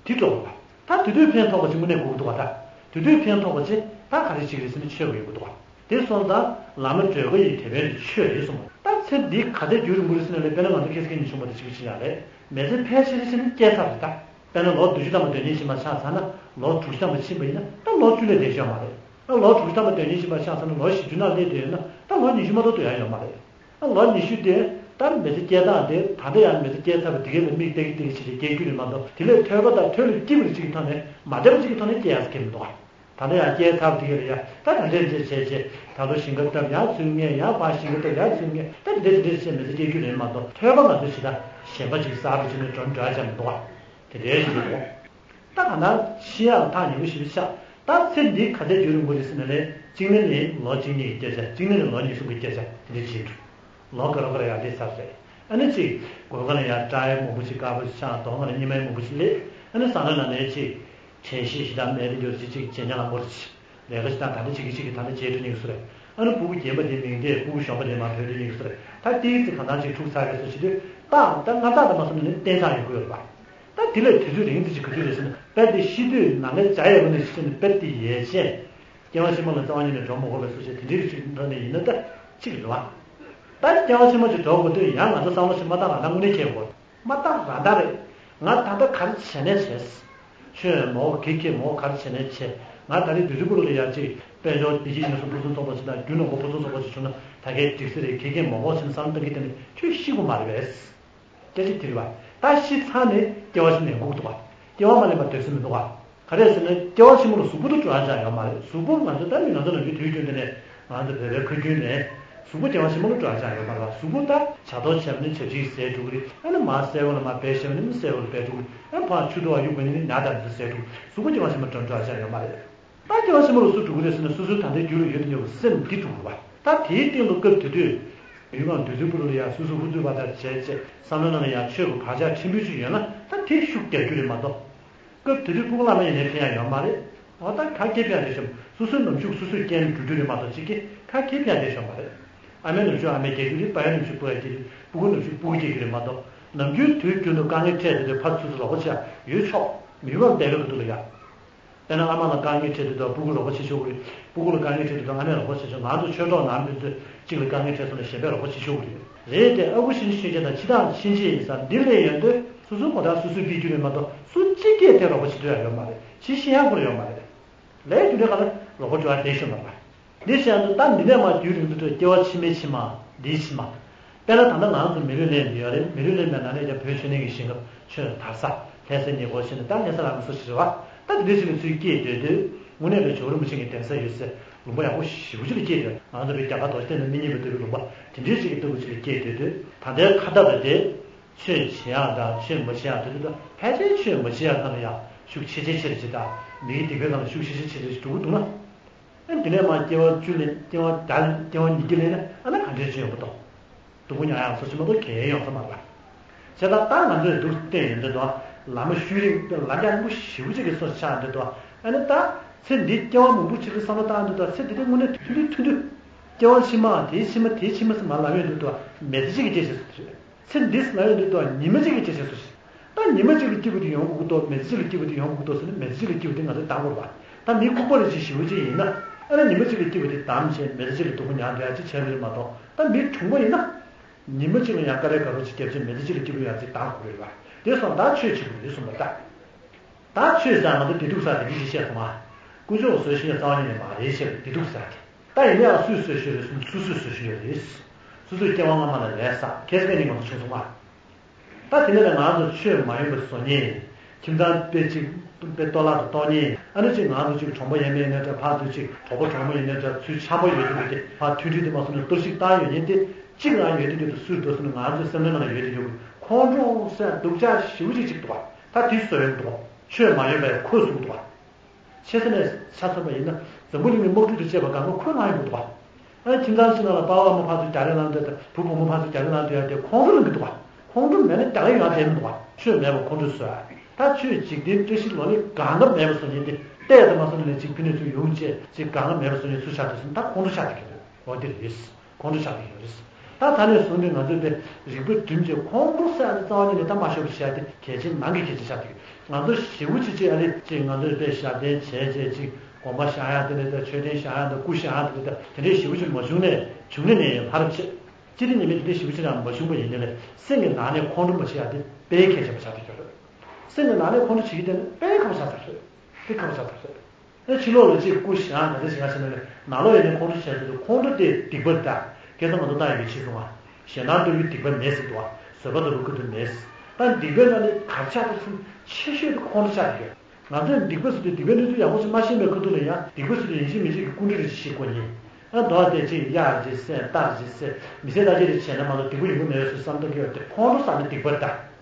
དེ་སྤྲོ་དགོས་པ། ད་དེ་དུས་ཕན་ཐོགས་པ་ཅིག་དངོས་གནས་དགོས་ཀྱི་འདུག་བ། ད་དེ་དུས་ཕན་ཐོགས་པ་ཅིག་ད་ག་རེ་བྱེད་ཀྱི་རེད་ཟེར་ན་ཆོས་དགོས་ཡོང་གི་འདུག་བ། དེ་སོང་ཙང་བླ་མ་སྒྲོལ་དཀར་ཡི་དེད་དཔོན་དེ་ཆོས་རེད་གསུངས་པ། ད་ཚེ་འདི་ག་དེ་རྒྱུན་རིང་པོ་རེད་ཟེར་ན་ལས། དཔེར་ན་ང་ཚོ་ཁ་སང་ཉིན་གསུངས་པ་དེ་གཅིག་པ་གཅིག་ཡང་རེད། མི་ཚེ་ཕལ་ཆེར་ཕྱིན་ན་སྐྱེལ་ཚར་རེད་ད། དཔེར་ན་ལོ་བདུན་ཅུ་ཐམ་པ་སྡོད་མཁན་ཡིན་པ་ཆགས་ཚར་ན་ལོ་དྲུག་ཅུ་ཐམ་པ་ཕྱིན་པ་ཡིན་ན་ད་ལོ་བཅུ་ལས་བསྡད་ཀྱི་ཡོད་མ་རེད། ད་ལོ་དྲུག་ཅུ་ཐམ་པ་སྡོད་མཁན་ཡིན་པ་ཆགས་ཚར་ན་ལོ་བཞི་བཅུ་ནང་སླེབས་བསྡད་ཡོད་ན་ད་ལོ་ཉི་ཤུ་མ་གཏོགས་སྡོད་ཡག་ཡོད་མ་རེད། ཨ་ལོ་ཉི་ཤུ་དེ་ད་མི་ཚེ་སྐྱེལ་སྟངས་དེ་ད་ལྟ་ཡང་མི་ཚེ་སྐྱེལ་ཚར་བ་དེ་གའི་ལ་མིག་སྟེར་གི་སྟེར་གི་བྱས་ཏེ་སྐྱེལ་རྒྱུ་རེད་མ་གཏོགས། དེ་ལས་ཐོས་པ་དང་ཐོས་ལས་སྐྱིད་པ་རེ་གཅིག་གི་ཐོག་ནས་མ་བདེ་བ་གཅིག་གི་ཐོག་ནས་སྐྱེལ་ཡག་ཟེར་མཁན་མི་འདུག་བ། ད་ལྟ་ཡང་སྐྱེལ་ཚར་བ་དེ་གའི་ལ་ཡ་ད་ད་འདྲས་འདྲས་བྱས་བྱས་ད་ལོ་ཞིང་ཁ་བཏབ་ཡར་ཚུར་ངས་ཡར་ཕར་ཞིང་ཁ་བཏབ་ཡར་ཚུར་ངས་ད་དེ་འདྲས་དེ་འདྲས་བྱས་མི་ཚེ་སྐྱེལ་རྒྱུ་རེད་མ་གཏོགས། ཐོས་པ་ང་ཚོ་ཞེ་དྲག་གཞན་པ་ཅིག་གསར་པ་ཅིག་ནས་འགྲོ་འགྲོ་ཡག་ཅང་མི་འདུག་བ། དེ་འདྲའི་ཞིག་རེད། ད་གང་ལྟར་ཤི་ཡག་ཐག་ཉེ་པོ་ཞེ་པོ་ཆགས། ད་ཚེ་འདི་ག་ཚད་རྒྱུན་རིང་པོ་རེད་ཟེར་ན་ལས། གཅིག་ནི་ནི་ལོ་གཅིག་གཉིས་ཀྱི་སྐད་ཆ། གཅིག་ནི་ནི་ལོ་གཉིས་གསུམ་གྱི་སྐད་ཆ་དེ་འདྲ་བྱེད་འགྲོ། ལོ་འགའ་རེ་འགའ་རེ་ཡར་སླེབས་ཚར་རེད། ཨ་ནི་གཅིག་མགོ་སྒང་ལ་ཡར་སྐྲ་ཡང་མང་པོ་ཞིག་དཀར་པོ་ཞིག་ཆགས། གདོང་ཁ་ལ་སྙིགས་མ་ཡང་མང་པོ་ཞིག་སླེབས། ཨ་ནི་བཟང་ལ་ལ་ནས་གཅིག་དྲན་ཤེས་ཞེ་དྲག་མེད་དེ་འགྱུར་ཅིག་ཅིག་བྱེད་ཉག་ལ་མོར་ཅིག་ལས་ཀ་ཞིག་དང་ད་ལྟ་བྱེད་ཀྱི་ཅིག་གི་ད་ལྟ་བྱེད་འགྲོ་ཉིག་སུ་རེད། ཨ་ནི་ཕྲུ་གུ་རྒན་པ་དེ་མིང་དེ་ཕྲུ་གུ་གཞོན་པ་དེ་མ་བོད་དུ་ཉིག་སུ་རེད། ད་ཏིག་ཙི་གང་ཐང་ཅིག་འཁྲུག་ཚར་རེད་སོ་བྱེད་དུས་ཏག་ཏག་སྔ་ཏག་ཏག་མ་སོང་ནས་ནི་བརྟན་ཐང་ཡོང་གི་ཡོད་རེད་པ། ད་དེ་ལས་དུས་ཚོད་རིང་ཙི་ཅིག་ག་དུས་རེད་ཟེར་ན་དཔེ་དེ་ཤི་དུས་ནང་ལས་བྱ་ཡས་པ་ནས་ཤི་ནས་དཔེ་དེ་ཡས་ཆེན། སྐྱེ་བ་ཕྱི་མ་ལ་རྩ་བ་ཉིད་ནས་འགྲོ་མ་དགོས་པའི་སོ་བྱེད་དེ་འདྲའི་རིགས་ཅིག་འགྲོ་ནས་ཡིན་ན་ད་ཅིག་རེད་བ། ད་སྐྱེ་བ་ཕྱི་མ་ཅིག་འགྲོ་དགོས་དུས་ཡང་ང་ཚོ་བསམ་བློ་ཞིག་མ་བཏང་ལ་ད་དངོས་གནས་ཁྱེད་དགོས། མ་བཏང་ར་ད་རེད། ང་ད་ལྟ་ག་རེ་བྱས་ནས་བྱས། ཆོས་མོ་གི་གི་མོ་ག་རེ་བྱས་ནས་བྱས། ང་ད་རེས་དུས་ཚོད་པོ་ལ་ཡ་ཅིག་དཔལ་འབྱོར་བདེ་སྐྱིད་ཡིན་སོང་ཕུན་སུམ་ཚོགས་པ་ཞིག་དང་རྒྱུ་ནོར་ཕུན་སུམ་ཚོགས་པ་ཞིག་བྱུང་ན་ད་གའི་འགྲིག་ས་རེད། གི་གི་མོ་མོ་བྱས་ནས་བསམ་བློ་གཏོང་གི་དེ་ནི་ཁྱོད་ཤི་དགོས་མ་རེད་པས། སྐད་ཆ་དེ་རེད་བ། ད་ཤི་ཚར་ནས་སྐྱེ་བ་ཞིག་ལེན་དགོས་འདུག་བ། སྐྱེ་བ་མ་ལེན་པར་སྡོད་ས་མི་འདུག་བ། ག་རེ་ཟེར་ན་སྐྱེ་བ་ཕྱི་མ་ལ་གཟུགས་པོ་དང་འགྲོ་ཡ་ཅང་ཡོད་མ་རེད། གཟུགས་པོ་ང་ཚོ་ད་ནི་ང་ཚོ་ནམ་རྒྱུན་དུས་རྒྱུན་དུ་ནས་ང་ཚོ་བོད་པའི་ཁ་རྒྱུན་ནས་གཟུགས་པོ་སྐྱེ་བ་ཕྱི་མ་ལ་འགྲོ་ཡ་ཅང་ཡོད་མ་རེད་བ། གཟུགས་པོ་ད་བྱ་ལྟོ་བྱས་པ་ནི་བྱ་ཁྲིག་ཟད་འགྲོ་གི་རེད། ཨ་ནི་མར་གསལ་བ་ལ་མར་བེད་ཤེས་པ་ནི་མི་གསལ་བ་ལ་བེད་འགྲོ་གི་རེད། ཨ་ནི་ཕར་ཆུ་དུ་བ་གཡུག་པ་ནི་ནི་ཉ་དང་འདི་ཟད་འགྲོ་གི་རེད། གཟུགས་པོ་སྐྱེ་བ་ཕྱི་མ་འགྲོ་འགྲོ་ཡ་ཅང་ཡོད་མ་རེད། ད་སྐྱེ་བ་ཕྱི་མ་ལ་སུ་འགྲོ་གི་རེད་ཟེར་ན་སོ་སོའི་ད་ལྟའི་རྒྱུད་ལ་ཡོད་དུ་ཡོད་པའི་སེམས་འདི་འགྲོ་གི་རེད་བ། ད་དེའི་སྟེང་དུ་སྐབས་དེ་དུས་ཡུལ་གང་དུས་ཚོད་པོ་ལ་ཡ་སོ་སོ་ཧུར་ཚུགས་པ་དང་བྱས་བྱས་བསམ་བློ་ནང་ལ་ཡང་ཆོས་ཀྱི་བག་ཆགས་ཕྲན་བུ་ཅིག་ཡོད་ན་ད་དེ་ཤུགས་རྒྱག་རྒྱུ་རེད་མ་གཏོགས། སྐབས་དེ་དུས་ཕྲུ་གུ་བླ་མ་ཡིན་ནའི་ཕན་ཡ་ཡོད་མ་རེད། འོ་ད་ག་གེ་ཕན་ཡ་རེད་ཤོམ་སོ་སོའི་ནམ་ཞུགས་སོ་སོས་རྐྱེན་འགྲོ་རྒྱུ་རེད་མ་གཏོགས་ཅིག་གེ་ག་གེ་ཕན་ཡ་རེད་ཤོམ་མ་རེད། ཨ་མའི་ནམ་ཞུགས་ཨ་མས་རྒྱག་རྒྱུ་རེད། པ་ཡའི་ནམ་ཞུགས་པ་ཡ་རྒྱག་རྒྱུ་རེད། ཕྲུ་གུ་ནམ་ཞུགས་ཕྲུ་གུ་རྒྱག་རྒྱུ་རེད་མ་གཏོགས་ནམ་རྒྱུན་དུས་རྒྱུན་དུ་དཀའ་ངལ་འཕྲད་དེ་དུས་ཕར་ཚུར་ཚུར་རོགས་པ་བྱེད་ཡ་ཡོད་ཆོག་མི་དབང་བསྡད་ག་གི་འདུག་ལ་ཡ། དཔེར་ན་ཨ་མ་ལ་དཀའ་ངལ་འཕྲད་དུས་དང་ཕྲུ་གུ་རོགས་པ་བྱེད་ཆོག་གི་རེད། ཕྲུ་གུ་ལ་དཀའ་ངལ་འཕྲད་དུས་དང་ཨ་མས་རོགས་པ་བྱེད་ཆོག་ང་ཚོ་ཆོས་གྲོགས་ནང་མི་ཚོས་གཅིག་ལ་དཀའ་ངལ་འཕྲད་སོང་ན་གཞན་པས་རོགས་པ་བྱེད་ཆོག་གི་རེད། རེད་དེ་ཨ་ཁུ་ཤིན་ཅི་ཤོད་བྱས་དང་ཕྱི་ཐག་ཤིན་ཅི་ཡིན་ས་འདི་ལས་ཡོན་ཏེ་སོ་སོའི་ངོ་ཐག་སོ་སོས་སྤེལ་རྒྱུ་རེད་མ་གཏོགས་སུ་གཅིག་གིས་དེ་རོགས་པ་བྱེད་ཐུབ་ཡ་ཡོད་མ་རེད། ཕྱི་ཤི་ཡང་ཁོ་ར་ཡོད་མ་རེད། ལས་རྒྱུ་འབྲས་ག་ལ་རོགས་པ་བྱ་བ་དེ་ཤོད་མ་རེད། འདི་བཤད་འདུག་ད་འདི་ནས་མར་རྒྱུན་རིང་དུ་འགྲོ་སྐྱེ་བ་ཕྱི་མའི་ཕྱི་མ་འདིའི་ཕྱི་མ། དཔེར་ན་ད་ལྟ་ང་ཚོ་མི་ལུས་ལེན་འདི་ཡོད་རེད། མི་ལུས་ལེན་པའི་ནང་ནས་ཀྱང་བོད་ཆོས་ལྡན་གྱི་ཞིང་ཁམས་ཆོས་དར་ས་ལྷ་སའི་ཉེ་འཁོར་ཕྱིན་ནས་ད་ལྷ་ས་རང་སོ་ཞིག་རེད་བ། ད་འདི་འདྲའི་ཞིག་ལ་ཚུར་སྐྱེས་སྡོད་དུས་དངོས་གནས་ལ་ཇོ་བོ་རིན་པོ་ཆེ་གི་གདན་ས་ཡོད་སའི་ལུང་པ་ཡག་པོ་ཞེ་པོ་ཅིག་ལ་སྐྱེས་སྡོད། ང་ཚོ་བོད་རྒྱ་གར་རྡོ་རྗེ་གདན་ནས་མི་རྙེད་པ་ལྟ་བུའི་ལུང་པ་དེ་འདྲའི་ཞིག་གི་ལྟ་བུ་ཅིག་ལ་སྐྱེས་སྡོད་དུས་ད་ལྟའི་ཁ་བརྡ་པ་དེ་ཆོས་བྱེད་ཡག་དང་ཆོས་མ་བྱེད་ཡག་དེ་ཚོ་དང་ཕལ་ཆེར་ཆོས་མ་བྱེད་ཡག་སྒང་ལ་ཡག་ཤུགས་ཆེ་ཆེ་ཆེ་རེ་ཅིག་དང་མི་གི་སྡིག་པའི་སྒང་ལ་ཤུགས་ཆེ་ཆེ་ཆེ་རེ་ཅིག་འགྲོ་གི་འདུག་ན། ཨ་འདི་ནས་མར་སྐྱེ་བ་བཅུ་ལེན་སྐྱེ་བ་བརྒྱ་ལེན་སྐྱེ་བ་ཉིས་བརྒྱ་ལེན་ན་ཨ་ན་ག་འདྲས་ཅིག་ཡོང་གི་འདུག་སྡུག་པོ་མྱོང་ཡག་སོ་ཅིག་མ་གཏོགས་གལ་ཡོང་ས་མ་རེད། བྱས་ཙང་ད་ང་ཚོས་འདུག་བསྟན་ཡོད་འདི་དང་བླ་མ་ཤུལ་རིང་ལམ་རྒྱགས་རིང་པོ་ཞེ་པོ་ཅིག་གི་སོ་ཆགས་འདི་དང་ཨ་ནི་ད་ཚེ་འདི་སྐྱེ་བ་མང་པོ་ཅིག་གི་བསམ་བློ་བཏང་འདི་དང་ཚེ་འདི་དེ་དངོས་གནས་ཐུང་དུས་ཐུང་དུས་སྐྱེ་བ་ཕྱི་མ་དེའི་ཕྱི་མ་དེའི་ཕྱི་མ་ཟེར་མར་ལབ་ཡོང་འདི་དང་མེད་ཚེ་གཅིག་གི་སྐད་ཆ་ཟེར་དེ་རེད། ཚེ་འདི་ཟེར་ལབ་ཡོང་འདི་དང་ཉི་མ་གཅིག་གི་སྐད་ཆ་ཟེར་ཞིག་ད་ཉི་མ་གཅིག་ལ་སྐྱིད་པོ་དེ་ཡོང་དགོས་ཀྱི་འདུག་མེ་ཚེ་གཅིག་ལ་སྐྱིད་པོ་དེ་ཡོང་དགོས་ཀྱི་འདུག་ཟེར་ན་མེ་ཚེ་གཅིག་ལ་སྐྱིད་པོ་དེ་ང་ཚོས་འདང་དགོས་རེད་པ། ད་མི་ཁོག་པ་རེ་ཅིག་ཞེ་པོ་ཅིག་ཡིན་ན་ཨ་ནི་ཉི་མ་གཅིག་ལ་སྐྱིད་པོ་དེ་འདང་བྱས་མེ་ཚེ་གཅིག་ལ་སྡུག་པོ་མྱངས་བསྡད་ཡ་ཅིག་བྱས་པ་རེད་མ་གཏོགས་ད་མི་གྲུང་པོ་ཡིན་ན་ཉི་མ་གཅིག་ལ་ཡང་དཀའ་ལས་དཀའ་རོགས་ཅིག་བརྒྱབ་བྱས་མེ་ཚེ་གཅིག་ལ་སྐྱིད་པོ་ཡོང་ཡ་ཅིག་འདང་དགོས་རེད་པ། དེ་སོང་ད་ཆོས་བྱེད་དགོས་རེད་གསུངས་པ་ད། ད་ཆོས་ཟེར་ང་ཚོ་བདེ་སྡུག་ཟེར་དེ་འདྲ་ཞིག་བཤད་སོང་ང་། དཀོན་མཆོག་གི་བཟོ་ཤེས་ཡ་རྩ་བ་ཉིད་ནས་མ་རེད་ཟེར་བདེ་སྡུག་ཟེར་དེ། ད་ཡིན་ནའང་སུས་བཟོས་ཤེས་རེད་གསུངས་སོ་སོས་བཟོས་ཤེས་ཡོད་རེད། སོ་སོས་སྐྱེ་བ་སྔ་མ་ལ་ལས་བསགས་ཁྱད་ཆོས་ནི་ང་ཚོ་བྱུང་སོང་ང་། ད་དེ་ནས་ལས་ང་ཚོ་ཆོས་མ་ཡོང་བའི་བཟོ་མཁན། ཁྱིམ་ཚང་དཔེ་གཅིག་དཔེ་གཏོར་བརླག་ཏུ་གཏོང་མཁན། ཨ་ནི་གཅིག་ང་ཚོ་གཅིག་གྲོང་པ་ཡས་མས་ཡིན་ན་འདྲ་ཕར་ཚུར་གཅིག་གྲོགས་པོ་གྲོགས་མོ་ཡིན་ན་འདྲ་ཚུལ་འཆམ་པོ་ཡོད་དུས་དེ་ཕར་མཐུན་སྒྲིལ་དེ་མ་སོང་ནས་གཏོར་བཤིག་བཏང་ཡོད་མཁན་དེ་གཅིག་རང་ཡོད་དུས་དེ་དུ་སུས་འགྲོ་སོང་ནས་ང་ཚོའི་སེམས་ནང་ལ་ཡོད་དེ་ཡོད་ཁོང་ཁྲོ་སེམས་སྡུག་ཅག་ཞེ་པོ་ཅིག་གཅིག་འདུག་བ། ད་དེ་བཟོ་ཡོང་འདུག་ཆོས་མ་ཡོང་བའི་ཁོས་བཟུང་འདུག་བ། ཆེ་ས་ནས་ཆ་མཚོན་པ་ཡིན་ན་འཛམ་བུ་གླིང་གི་དམག་འཁྲུག་དང་བཅས་པ་གང་ག་ཁོས་ལངས་ཡོང་གི་འདུག་བ། ཨ་ཁྱིམ་ཚང་ཕྱི་ནང་ལ་པ་ཕ་མ་ཕར་ཚུར་རྒྱག་རེས་ལངས་འདོད་དང་བུ་བུ་མོ་ཕར་ཚུར་རྒྱག་རེས་ལངས་འདོད་ཡ་དེ་ཁོང་ཁྲོ་ལངས་ཀྱི་འདུག་བ། ཁོང་ཁྲོ་མེད་ན་རྒྱག་ཡ་ཡོང་བསྡད་མི་འདུག་བ། ཆོས་མེད་པར་ཁོང་ཁྲོ་བཟོ་ཡ། ད་ཆོས་འཇིག་རྟེན་བཀྲ་ཤིས་ལོ་ལེགས་གང་ག་མེད་པ་བཟོ་མཁན་དེ་བལྟས་དང་མ་སོང་ནས་ཅིག་ཕི་ནས་ཚུར་ཡོང་བྱས་ཅིག་གང་ག་མེད་པ་བཟོ་མཁན་ཚུར་ཆགས་འདུག་ཟེར་ན་ད་ཁོང་ཁྲོ་ཆགས་བསྡད་ཀྱི་རེད། འོ་དེ་རེད། ཁོང་ཁྲོ་ཆགས་ཀྱི་ཡོད་རེད། ད་ད་ནས་བཟུང་སྟེ་ང་ཚོས་དཔེ་རིག་པ་བསྒྲིམས་བྱས་ཁོང་ཁྲོ་ཟེར་ཡ་དེ་རྩ་བ་ཉིད་ནས་ད་མ་ཤོར་བ་བྱེད་ཡ་དེ་གལ་ཆེན་ནང་གི་གལ་ཆེན་ཆགས་ཀྱི་ཡོད། ང་ཚོ་ཞེ་པོ་ཅིག་ཅིག་ཨ་ལེ་ཅིག་ང་ཚོས་དཔེ་ཞབས་བརྟན་བྱས་བྱས་ཅིག་དགོན་པ་བཞེངས་ཡ་དེ་འདྲ་དང་མཆོད་རྟེན་བཞེངས་ཡ་དང་སྐུ་བཞེངས་ཡ་དེ་འདྲ་དང་དེ་འདྲའི་ཞེ་པོ་ཅིག་མ་བྱུང་ནས་བྱུང་ནས་ནས་ཡང་ཕར་ཕྱིན། སྤྱིར་ཉེས་མེད་དེ་འདྲའི་ཞེ་པོ་ཅིག་རང་མ་བྱུང་བ་ཡིན་ནའི་ལས་སེམས་ཀྱི་ནང་ནས་ཁོང་ཁྲོ་མ་བྱེད་ཡ་དེ་དཔེ་གལ་ཆེན་པོ་ཆགས་བསྡད་ཀྱི་ཡོད་རེད། སེམས་ཀྱི་ནང་ནས་ཁོང་ཁྲོ་བྱེད་ཀྱི་དེ་ནི་དཔེ་ཁག་པོ་ཆགས་ཚར་རེད། དཔེ་ཁག་པོ་ཆགས་ཚར་རེད། ཨེ་ཕྱི་ལོགས་ལ་ཅིག་སྐུ་བཞེངས་ད་ལྟ་ཞིག་ང་ཞིག་ན་ནས་ནང་ལོགས་ཡིན་ནའི་ཁོང་ཁྲོ་བྱས་ཚར་དུས་ཁོང་ཁྲོ་དེ་སྡིག་པ་རེད་ད། ཁ་སང་ང་ཚོ་ད་ཡོད་ཕྱིན་སོང་ང་། ཞེ་སྡང་གཏོར་གྱི་སྡིག་པ་མེད་ཟེར་འདུག་བ། བཟོད་པ་གཏོར་གྱི་སྐུ་དུ་མེད་ཟེར། ད་སྡིག་པའི་ནང་ནས་གར་ཆགས་པ་སུ་ཆེ་ཤོས་དེ་ཁོང་ཁྲོ་ཆགས་ཀྱི་ཡོད། ང་ཚོས་སྡིག་པ་ཟེར་དུས་སྡིག་པའི་གནས་ཚུལ་ཡག་པོ་ཞིག་མ་ཤེས་པའི་ཁ་ཐུག་ལ་ཡང་སྡིག་པ་ཟེར་དུས་ཡིན་གཅིག་མིན་གཅིག་གི་སྐུ་མགྲོན་རེ་ཞིག་བྱེད་དགོས་ཡིན། ཨ་མདོ་བ་དེ་ཅིག་གཡག་རེ་བསད་སྟག་རེ་བསད་མི་ཚེ་ལྟ་ཅི་རེ་བྱས་ན་མ་གཏོགས་སྡིག་པ་ཡོང་གི་མེད་པའི་བཟོ་བསམ་བློ་གཏོང་གི་ཡོད་དེ་ཁོང་ཁྲོ་ཟ་ནི་སྡིག་པ་རེད་ད།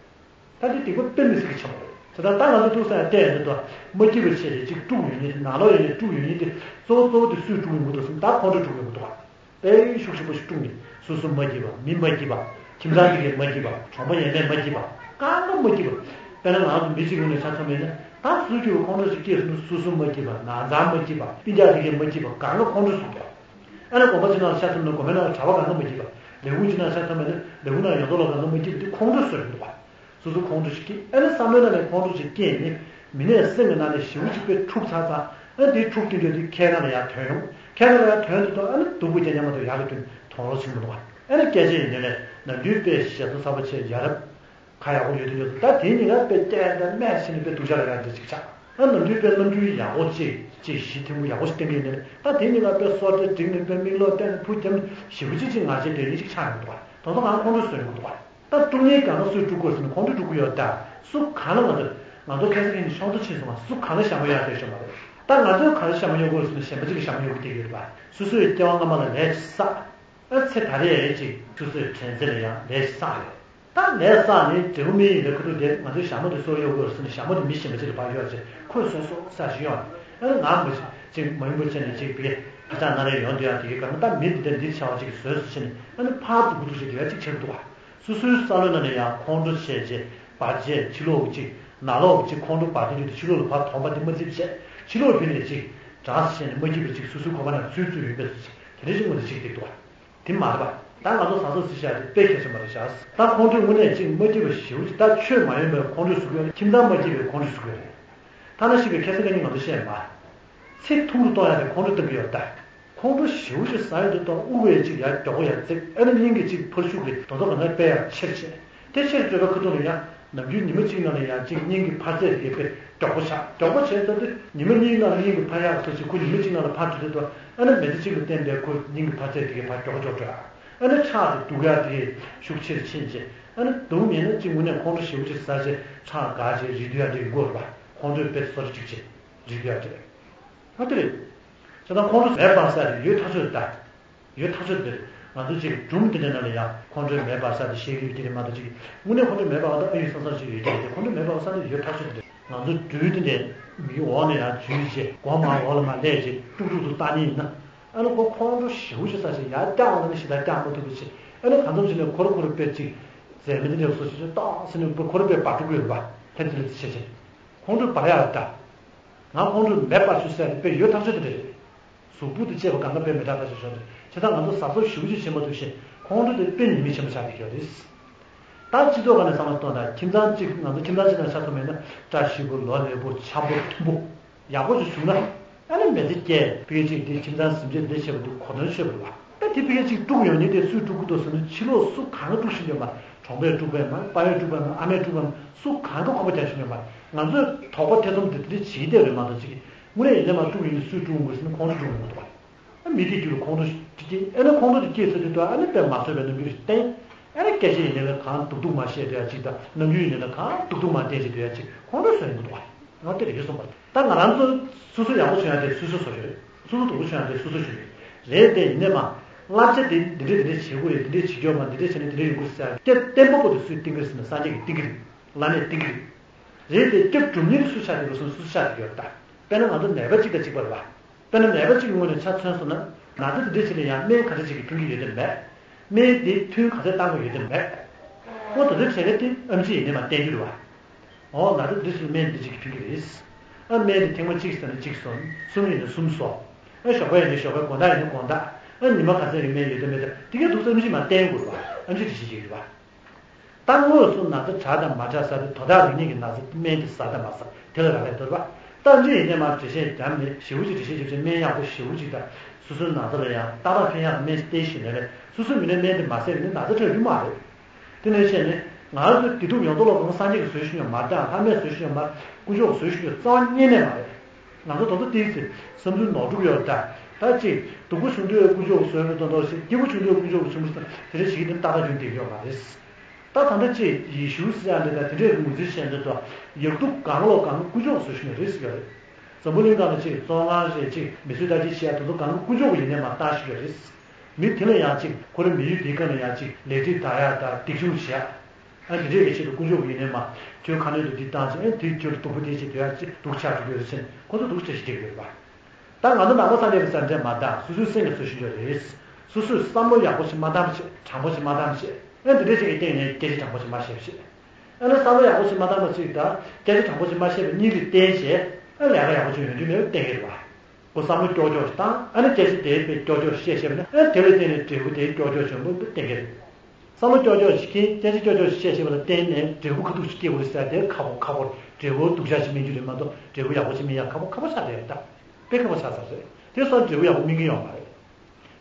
ད་དེ་སྡིག་པ་དཔེ་མི་སྲིད་ཀྱི་ཆེན་པོ་རེད། དེ་ལྟར་ད་ང་ཚོ་ཐུག་ས་ཡང་བལྟས་ཡོང་དུས་མ་སྐྱིད་པ་བྱས་ཏེ་གཅིག་དཀྲུགས་ཡོང་མཁན་དེ་ནང་ལོགས་ཡོད་ནས་དཀྲུགས་ཡོང་མཁན་དེ་གཙོ་བོ་གཙོ་བོ་དེ་སུས་དཀྲུགས་ཡོང་གི་འདུག་ཟེར་ན་ད་ཁོང་ཁྲོས་དཀྲུགས་ཡོང་གི་འདུག་བ། དཔེ་ཤུགས་ཆེན་པོ་ཞིག་དཀྲུགས་ནས་སོ་སོ་མ་སྐྱིད་པ་མི་མ་སྐྱིད་པ་ཁྱིམ་ཚང་དེ་གས་མ་སྐྱིད་པ་གྲོང་པ་ཡས་མས་མ་སྐྱིད་པ་གང་ག་མ་སྐྱིད་པ། དཔེར་ན་ང་ཚོ་མི་གཅིག་ཡོང་ནས་ཆ་མཚོན་པ་ཡིན་ན་ ད་སུ་གྱུར་ཁོང་ཁྲོ་ཞིག་སྐྱེས་སོང་ན་སོ་སོ་མ་སྐྱིད་པ། ན་ཚ་མ་སྐྱིད་པ། སྤུན་ཀྱག་དེ་གས་མ་སྐྱིད་པ། གང་ག་ཁོང་ཁྲོ་ཟུག་པ། ཨ་ནི་དགོན་པ་ཅིག་ནང་ལ་ཆ་མཚོན་ན་དགོན་པའི་ནང་ལ་གྲྭ་པ་གང་ག་མ་སྐྱིད་པ། ལས་ཁུངས་ཅིག་ནང་ཆ་མཚོན་པ་ན་ལས་ཁུངས་ནང་ཡོངས་རྫོགས་ལ་གང་ག་མ་སྐྱིད་པ་དེ་ཁོང་ཁྲོ་ཟེར་གྱི་འདུག་པ། སོ་སོ་ཁོང་ཁྲོ་ཞིག་སྐྱེས། ཨ་ནི་བསམ་བློའི་ནང་ནས་ཁོང་ཁྲོ་ཞིག་སྐྱེས་ནས་མི་ནས་སེམས་ཀྱི་ནང་ནས་ཞེ་པོ་ཅིག་དཔེ་འཁྲུག་ཚར་ཚར། ཨ་ནི་དེའི་འཁྲུག་སྟེ་འདོད་དེ་ཁའི་ནང་ལ་ཡར་ཐོན་ཡོང་། ཁའི་ནང་ལ་ཡར་ཐོན་དུས་ད་ཨ་ནི་སྡུག་པོ་རྐྱང་རྐྱང་མ་གཏོགས་ཡག་གི་དོན་མཐོང་རོགས་བྱེད་ཀྱི་མི་འདུག་པ། ཨ་ནི་སྐད་ཆ་ཡིན་ནའི་ནམ་རྒྱུན་དཔེ་ཞེ་ཚ་ཚ་པོ་བྱས་ཡ་རབས། ཁ་ཡག་པོ་ཡོད་དུས་ཡོད་དུས་ད་དེའི་ཉིན་ཀ་དཔེ་སྐད་དང་སྨད་བྱས་ནས་དཔེ་སྡུག་ཅག་ལ་ཡ་འདྲ་ཅིག་ཆགས། ཨ་ནམ་རྒྱུན་དཔེ་རྣམ་འགྱུར་ཡག་པོ་ཅིག་ཅིག་གཞི་མཐོན་པོ་ཡག་པོ་ཞིག་བསྟན་གྱི་ཡོད་ནའི་ད་དེའི་ཉིན་ཀ་དཔེ་སོ་ཏྲ་བསྒྲིགས་ནས་དཔེ་མིག་ལོག་བལྟས་ནས་ཕུ་བརྒྱབ་ནས་ཞེ་པོ་ཅིག་ཅིག་ང་བྱས་དེ་ཡིན་ཅིག་ཆགས་ཡོང་གི་འདུག་པ། དེ་ཚོ་གང་ཁོང་ཁྲོ་ཟ་ཡོང་གི་འདུག་པ། ད་དཀྲུག་མཁན་གང་ག་སུས་དཀྲུག་དགོས་ཟེར་ན་ཁོང་ཁྲོས་དཀྲུག་གི་ཡོད་ད། སུ་གང་ལ་ང་ཚོ་ང་ཚོ་ཁ་སང་གི་ནི་ཤོང་ཚོ་ཕྱིན་སོང་བ། སུ་གང་ལ་ཞྭ་མོ་གཡོག་བསྡད་ཤོག་མ་རེད། ད་ང་ཚོས་གང་ལ་ཞྭ་མོ་གཡོག་དགོས་ཟེར་ན་གཞན་པ་ཅིག་གི་ཞྭ་མོ་གཡོག་གི་བསྡད་ཡོད་རེད་པ། སོ་སོའི་སྐྱེ་བ་སྔ་མ་ལ་ལས་ཅིག་བསགས། ཨ་ཚེ་ད་རེས་ཅིག་སོ་སོའི་དྲན་ཚེ་ལ་ཡང་ལས་ཅིག་བསགས་ཡོད། ད་ལས་བསགས་ནས་འབྲས་བུ་སྨིན་ཡིན་པའི་ཁ་ཐུག་དེ་ང་ཚོའི་ཞྭ་མོ་དེ་སུར་གཡོག་དགོས་ཟེར་ན་ཞྭ་མོ་དེ་མི་གཞན་པ་ཅིག་ལ་ཕར་གཡོག་བྱས་ཁོས་བཟོས་སོང་ཟེར་ཞིག་ཡོང་ནས། ཨ་ནི་ང་མ་ཅིག་མ་ཡིན་པ་བྱས་ནས་ཅིག་བི་ཁ་ཆག་སྣ་རལ་ཡོང་དུས་ཡང་དེ་གའི་གང་ད་མི་འདི་འདྲ་འདི་བྱ་བ་ཅིག་གིས་བཟོས་སོང་ཟེར་ནས་ཨ་ནི་ཕར་སྡུག་པོ་སྡུག་བྱས་དེ་ཡང་ཅིག་བྱེད་འདུག་པ། སོ་སོའི་བསམ་བློའི་ནང་ནས་ཡང་ཁོང་ཁྲོ་བྱས་རྗེས་བར་ཆད་ཕྱི་ལོགས་ཀྱི་ཅིག་ནང་ལོགས་ཀྱི་ཅིག་ཁོང་ཁྲོ་བར་དོ་བརྒྱུད་དེ་ཕྱི་ལོགས་ལ་ཕར་དོགས་པ་དེ་མ་ཚིམ་བྱས་ཕྱི་ལོགས་ཕྱིན་ནས་ཅིག་འདྲ་ཟེར་ནས་མ་སྐྱིད་པ་ཅིག་སོ་སོའི་ཁོག་པ་ནང་ཚུད་ཚུད་ཡོད་པའི་སོ་ཅིག་དེ་འདྲ་ཞིག་མངོན་དུ་ཅིག་བསྡད་འདུག་པ། དེ་མ་རེད་པ། ད་ང་ཚོ་ཟ་ཟོ་ཟི་བྱ་དེ་དཔེ་གལ་ཆེན་པོ་རེད་བཞག་ད་ཁོང་ཁྲོས་དངོས་གནས་ཅིག་མ་སྐྱིད་པ་ཞེ་པོ་ཅིག་ད་ཆོས་མ་ཡོང་པའི་ཁོང་ཁྲོས་ཟུག་ཡོད་རེད། ཁྱིམ་ཚང་མ་སྐྱིད་པའི་ཁོང་ཁྲོས་ཟུག་ཡོད་རེད། ཐ་ན་ཤི་བའི་ཁ་སང་ཁ་ཉིན་ང་ཚོ་བཤད་མ། ཚེ་ཐུང་རུ་གཏོང་ཡ་དེ་ཁོང་ཁྲོ་གཏོང་གི་ཡོད་ད། ཁོང་ཁྲོ་ཞེ་པོ་ཅིག་ཟ་ཡོང་དུས་ད་དབུགས་ཡ་ཅིག་ཡར་མགྱོགས་པོ་ཡར་བརྩེགས། ཨ་ནི་སྙིང་གི་ཅིག་འཕར་ཤུགས་ཀྱིས་དོ་དོ་ག་ན་དཔེ་ཡར་ཆེར་ཕྱིན། དེ་ཕྱིར་བྲོས་པའི་ཁ་ཐུག་ལ་ཡང་ནམ་རྒྱུན་ཉི་མ་གཅིག་ནང་ལ་ཡང་གཅིག་སྙིང་གི་འཕར་ཚད་དེ་གས་དཔེ་མགྱོགས་པོ་ཆགས། མགྱོགས་པོ་བྱས་ཙང་དེ་ཉི་མ་གཉིས་ནང་ལ་སྙིང་གི་འཕར་ཡག་ཚོད་ཅིག་ཁོ་ཉི་མ་གཅིག་ནང་ལ་འཕར་འགྲོ་དུས་ད་ཨ་ནི་མི་ཚེ་གཅིག་ལ་བརྟེན་པའི་ཁོ་སྙིང་གི་འཕར་ཚད་དེ་གས་ཕར་མགྱོགས་པོ་མགྱོགས་འགྲོ་ཡག་ཨ་ནི་ཁྲག་དེ་སྡུག་ཡག་དེ་གས་ཤུགས་ཆེར་ཕྱིན་རྗེས་ཨ་ནི་སྡུག་མིན་ན་གཅིག་དངོས་གནས་ཁོང་ཁྲོ་ཞེ་པོ་ཅིག་ཟ་རྗེས་ཁྲག་འགག་རྗེས་རེད་འདུག་ཡ་འདྲ་ཡོང་གི་རེད་པ། ཁོང་ཁྲོས་དཔེ་སོ་རེ་གཅིག་བྱས་རེད་འདུག་ཡ་དེ་རེད། ཨ་དེ་རེད། བྱས་ཙང་ཁོང་ཁྲོ་མེད་པར་ཟ་རེད་ཡོད་ཐག་ཆོད་རེད་ད། ཡོད་ཐག་ཆོད་འདིར། ང་ཚོ་ཅིག་སྒྲུང་འདི་འདྲ་ནང་ལ་ཡང་ཁོང་ཁྲོའི་མེད་པར་ས་དེ་བཤད་ཀྱི་ཡོད་ཀྱི་རེད་མ་གཏོགས་ཅིག་དངོས་གནས་ཁོང་ཁྲོའི་མེད་པ་བ་དང་ཨ་ཡོད་བསམ་བསམ་ཞིག་ཡོད་ཀྱི་རེད་དེ། ཁོང་ཁྲོའི་མེད་པ་བ་ས་དེ་ཡོད་ཐག་ཆོད་འདིར། ང་ཚོ་སྦྲུལ་འདི་འདྲས་མིའི་འོག་ནས་ཡང་འཛུལ་རྗེས་སྒོ་མང་འོག་ལ་མར་སླེབས་རྗེས་དཀྲུག་དཀྲུག་ཏུ་བཏང་ཉིན་ན། ཨ་ནི་ཁོ་ཁོང་ཁྲོ་ཞེ་པོ་ཅིག་ཟ་བཞིན་ཡར་བཀྱག་ལ་ནི་ཞེ་དྲག་བཀྱག་མ་ཐུབ་པ་བྱས། ཨ་ནི་གང་འཚམ་ཞིག་ནས་ཁོ་ར་ཁོ་ར་དཔེ་ཅིག་རྫས་མེད་འདི་འདྲས་སོ་ཞིག་ཅིག་ཏོག་ཟེར་ནས་ཁོ་ར་དཔེ་འབར་འགྲོ་གི་ཡོད་རེད་པ། ལྷན་ཅིག་ལ་དེ་བྱས་བྱས། ཁོང་ཁྲོ་འབར་ཡག་རེད་ད། ང་ཁོང་ཁྲོ་མེད་པར་ཆུ་ཟེར་ནས་དཔེ་ཡོད་ཐག་ཆོད་དེ་འདྲ་རེད། གཟུགས་པོ་དེ་བཅད་པ་གང་ག་དཔེ་མི་དྲག་ཐག་ཆོད་ཆོད་རེད། བྱས་ཙང་ང་ཚོ་གཟབ་གཟབ་ཞེ་པོ་ཅིག་བྱེད་མ་ཐུབ་ཤིང་ཁོང་ཁྲོ་དེ་དཔེ་ཉེས་དམིགས་ཆེན་པོ་ཆགས་བསྡད་ཀྱི་ཡོད་རེད། ད་སྤྱི་ཚོགས་སྒང་ནས་བསམ་བློ་གཏོང་དང་ཁྱིམ་ཚང་གཅིག་ང་ཚོ་ཁྱིམ་ཚང་གཅིག་ནང་ཆགས་ཐུབ་མེད་ན་བཀྲ་ཤིས་པོ་ལོ་ལེགས་པོ་འཆམ་པོ་མཐུན་པོ་ཡག་པོ་ཞིག་བྱུང་ན་ཨ་ནི་མི་ཚེ་སྐྱེལ་ཕ་གི་གཅིག་དེ་ཁྱིམ་ཚང་ཟིན་བྱེད་འདི་བྱེད་པ་འདུག་གོ་དོན་ཤོད་པ་རེད་བ། ད་དེ་ཕ་གི་གཅིག་དཀྲུག་ཡོང་ནི་དེ་སུས་དཀྲུག་གི་འདུག་ཟེར་ན་ཕྱི་ལོགས་སུ་གང་ག་དཀྲུག་བཞིན་ཡོད་མ་རེད། གྲོང་པས་དཀྲུག་པས་མ་རེད། དཔའ་བོས་དཀྲུག་པས་མ་རེད། ཨ་མས་དཀྲུག་པས་མ་རེད། སུ་གང་ག་ཁོག་པ་རྒྱག་བཞིན་ཡོད་མ་རེད། ང་ཚོས་དོགས་པ་ཐེ་ཚོམ་དེ་དེ་འདྲ་བྱེད་ཀྱི་བསྡད་རེད་མ་གཏོགས་ཅིག་དངོས་གནས་ཡིན་ནའི་མ་དཀྲུག་ཡོང་ནི་སུས་དཀྲུག་འོང་དགོས་ཟེར་ན་ཁོང་ཚོས་དཀྲུག་འོང་གི་འདུག་བ། ཨ་མི་དེ་རྒྱུད་ལ་ཁོང་ཁྲོ་སྐྱེས། ཨ་ནི་ཁོང་ཁྲོ་དེ་སྐྱེས་ཚར་དུས་ད་ཨ་ནི་དཔེ་མ་བཟོད་པའི་རྣམ་འགྱུར་ཞིག་བསྟན། ཨ་ནི་སྐད་ཆ་ཡིན་ནའི་ལ་གང་སྡུག་སྡུག་མ་བཤད་བསྡད་ཡ་ཅིག་དང་རྣམ་འགྱུར་ཡིན་ནའི་ལ་གང་སྡུག་སྡུག་མ་བསྟན་བྱས་བསྡད་ཡ་ཅིག་ཁོང་ཁྲོ་ཟ་ཡོང་གི་འདུག་བ། ང་དེ་རེད་ཡོད་སོང་བ། ད་ང་རང་ཚོ་སོ་སོ་ཡག་པོ་བྱུང་ཡ་དེ་སོ་སོས་བཟོ་རྒྱུ་རེད། སོ་སོ་སྡུག་པོ་བྱུང་ཡ་དེ་སོ་སོས་བྱེད་རྒྱུ་རེད། རེད་དེ་ཡིན་ནའི་མ། བསླབ་བྱ་དེ་འདི་འདྲས་འདི་འདྲས་བྱེད་དགོས་རེད། འདི་འདྲས་བྱེད་རྒྱུ་མ་འདི་འདྲས་བྱས་ན་འདི་འདྲས་ཡོང་གི་རེད་ཟེར་ཡ་སྐྱབས་བརྟན་པོ་པོ་དེ་སུས་བསྟན་གི་རེད་ཟེར་ན་སངས་རྒྱས་ཀྱིས་བསྟན་གི་རེད། བླ་མས་བསྟན་གི་རེད། རེད་དེ་སྐྱབས་སྒྲུབ་མཁན་དེ་སུས་ཆགས་བསྡད་ཡོད་ཟེར་ན་སོ་སོས་ཆགས་བསྡད་ཡོད་ད། དཔེར་ན་ང་ཚོ་ནད་པ་གཅིག་དང་གཅིག་པ་རེད་བ། དཔེར་ན་ནད་པ་གཅིག་གི་ངོས་ནས་ཆ་མཚོན་སོང་ན། ན་ཚ་དེ་འདྲ་ཞིག་ལ་ཡང་སྨན་ག་འདྲ་ཞིག་གིས་ཕན་གྱི་ཡོད་དམ་མེད། སྨན་དེ་ཐུན་ག་ཚོད་བཏང་དགོས་ཡོད་དམ་མེད། འོ་ད་ཚོད་བྱས་ན་དེ་ཨེམ་ཆི་ཡིན་ནའི་མ་བསྟན་རྒྱུ་རེད་བ། འོ་ན་ཚ་འདི་ཚོ་སྨན་འདི་གཅིག་གིས་ཕན་གྱི་རེད། ཨ་སྨན་དེ་ཐེངས་མ་གཅིག་ཟ་ན་གཅིག་ཟོ། གསུམ་ཡིན་ན་གསུམ་ཟོ། ཨ་ཞོགས་པ་ཡིན་ན་ཞོགས་པ། དགོང་དག་ཡིན་ན་དགོང་དག། ཨ་ཉི་མ་ག་ཚོད་ཀྱི་སྨན་ཡོད་དམ་མེད་དམ་དེ་གའི་འདུག་ས་ཨེམ་ཆི་མ་བསྟན་དགོས་རེད་བ། ཨེམ་ཆི་འགྲེལ་བཤད་བྱེད་ཀྱི་རེད་བ། ད་དངོས་སུ་ན་ཚ་དྲག་དང་མ་དྲག་ཟ་དེ་དོ་བདག་རང་ཉིད་ཀྱི་ན་ཚ་སྨན་དེ་ཟ་དང་མ་ཟ་དེ་ལ་རག་ལས་འདུག་བ། ད་འདི་ཡིན་ནའི་མ་འགྲེལ་བཤད་རྒྱབ་ནས་ཞེ་པོ་ཅིག་འགྲེལ་བཤད་རྒྱབ་བྱས་སྨན་ཡག་པོ་ཞེ་པོ་ཅིག་དང་སོ་སོའི་ན་ཚ་ལ་ཡང་ཏག་ཏག་ཕན་ཡག་གི་སྨན་ཞིག་བསྟེན་ཤེས་ནའི་ལས་སོ་སོའི་མི་ནས་སྨན་དེ་མ་ཟས་པ་ཡིན་ན་ན་ཚ་དྲག་རྒྱུ་མ་རེད། དེ་ནས་བཤད་ནས་ང་ཚོའི་བདེ་སྡུག་ཡོངས་རྫོགས་ལ་ཁོང་སངས་རྒྱས་ཀྱིས་བཟོས་ཤེས་ཀྱི་ཡོད་མ་རེད། ལྷ་མོས་བཟོས་ཤེས་ཀྱི་ཡོད་མ་རེད། དཀོན་མཆོག་གིས་བཟོས་ཤེས་ཀྱི་ཡོད་རྩ་བ་ཉིད་ནས་མ་རེད། ང་ཚོ་དེ་ཚོ་ཏོག་ཙམ་བསམ་ཚུལ་ནོར་འགྲོ་གི་ཡོད་རེད་ད། ད་ཅིག་སྡུག་པོ་བྱུང་དུས་དཀོན་མཆོག་གིས་བཟོས་པའི་མདོག་མདོག་ཞིག་སྐྱིད་པོ་བྱུང་དུས་དཀོན་མཆོག་གིས་བྱུང་བ་ཞིག་དེ་འདྲ་ཞིག་གི་དེ་ཏག་ཏག་བྱུང་བསྡད་ཡོད་མ་རེད། ད་ད་ལྟ་ཅིག་ཡེ་ཤུ་ཟེར་ཡ་འདི་དང་དེ་འདྲའི་ངོས་འཛིན་བྱས་འདི་དང་ཡག་སྡུག་གང་ལོག་གང་དཀོན་མཆོག་གིས་བཟོས་ཤེས་ཀྱི་ཡོད་རེད་ཟེར་གྱི་ཡོད་རེད། འཛམ་བུ་གླིང་སྒང་ལ་ཅིག་བཙོན་ཁང་རེད། ཅིག་མི་གསོད་རྟ་བརྒྱུད་བྱེད་ཡ་དེ་ཚོ་གང་ག་དཀོན་མཆོག་གིས་ཡིན་ནའི་མ་བཏང་ཤེས་ཀྱི་ཡོད་རེད། མི་དེ་ལ་ཡང་ཅིག་ཁོ་རང་མི་ཡུལ་དེའི་སྒང་ལ་ཡང་ཅིག་ལས་འབྲས་དར་ཡག་དང་སྡིག་སྦྱོང་བྱེད་ཡག་ཨ་འདི་འདྲས་ཀྱི་ཆེད་དུ་དཀོན་མཆོག་གི་ཡིན་ནའི་མ། ཁྱོད་ཁ་སྣོན་དུ་འདི་བཏང་ཚེ་ཨ་དེའི་ཁྱོད་ལ་སྡུག་པོ་དེ་བྱེད་དུ་ཡག་ཅིག་སྡུག་ཆགས་འགྲོ་གི་ཡོད་རེད་ཟེར་ནས་ཁོ་ཚོ་སྡུག་ཆགས་ཤིག་སྐྱེ་གི་ཡོད་རེད་པ། ད་ང་ཚོ་ནང་པ་སངས་རྒྱས་པའི་ས་འདྲ་མ་དང་སོ་སོའི་སེམས་ཀྱི་ཚོད་ཤིག་ཡོད་རེད། སོ་སོས་བསམ་བློ་ཡག་པོ་ཞིག་མ་བཏང་བ་བྱེད། དྲང་པོ་ཞིག་མ་བཏང་བ་བྱེད། ཨ་འདི་འདྲས་ཅིག་གི་སྟེང་ནས་སྐད་ཆ་དྲང་པོ་ཞིག་མ་བཤད་པ་བྱེད། ཨ་ནི་བསམ་བློ་ཡག་པོ་ཞིག་མ་བཏང་བ་ཅིག་དང་སྐད་ཆ་དྲང་པོ་ཞིག་མ་བཤད་པ་གཉིས་ལ་བརྟེན་བྱས་ཨ་ལས་ཀ་ཡག་པོ་ཞིག་ཡོང་རྒྱུ་མེད་པ་གཏན་འཁེལ་རེད་བ། ཁོ་བསམ་བློ་ཀྱོག་ཀྱོག་ཞིག་བཏང་ཨ་ནི་སྐད་ཆ་དེའི་དཔེ་ཀྱོག་ཀྱོག་བཤད་བཤད་པ་ནི་ཨ་ནི་དེ་ལ་བརྟེན་ནས་འབྲས་བུ་དེ་ཀྱོག་ཀྱོག་བྱུང་བ་གཏན་འཁེལ་རེད། བསམ་བློ་ཀྱོག་ཀྱོག་ཞིག་གིས་སྐད་ཆ་ཀྱོག་ཀྱོག་ཞིག་བཤད་བཤད་པ་ལ་བརྟེན་ནས་འབྲས་བུ་ཁ་ཐུག་ཞིག་སྐྱེ་དགོས་རེད་ཟེར་དེ་ཁག་པོ་ཁག་པོ་རེད། འབྲས་བུ་སྡུག་ཅག་ཞིག་སྨིན་རྒྱུ་རེད་མ་གཏོགས་འབྲས་བུ་ཡག་པོ་ཞིག་སྨིན་ཡག་ཁག་པོ་ཁག་པོ་ཆགས་བསྡད་རེད་ད། དཔེ་ཁག་པོ་ཆགས་ཚར་རེད། དེ་སོང་འབྲས་བུ་ཡག་པོ་སྨིན་གྱི་ཡོད་མ་རེད།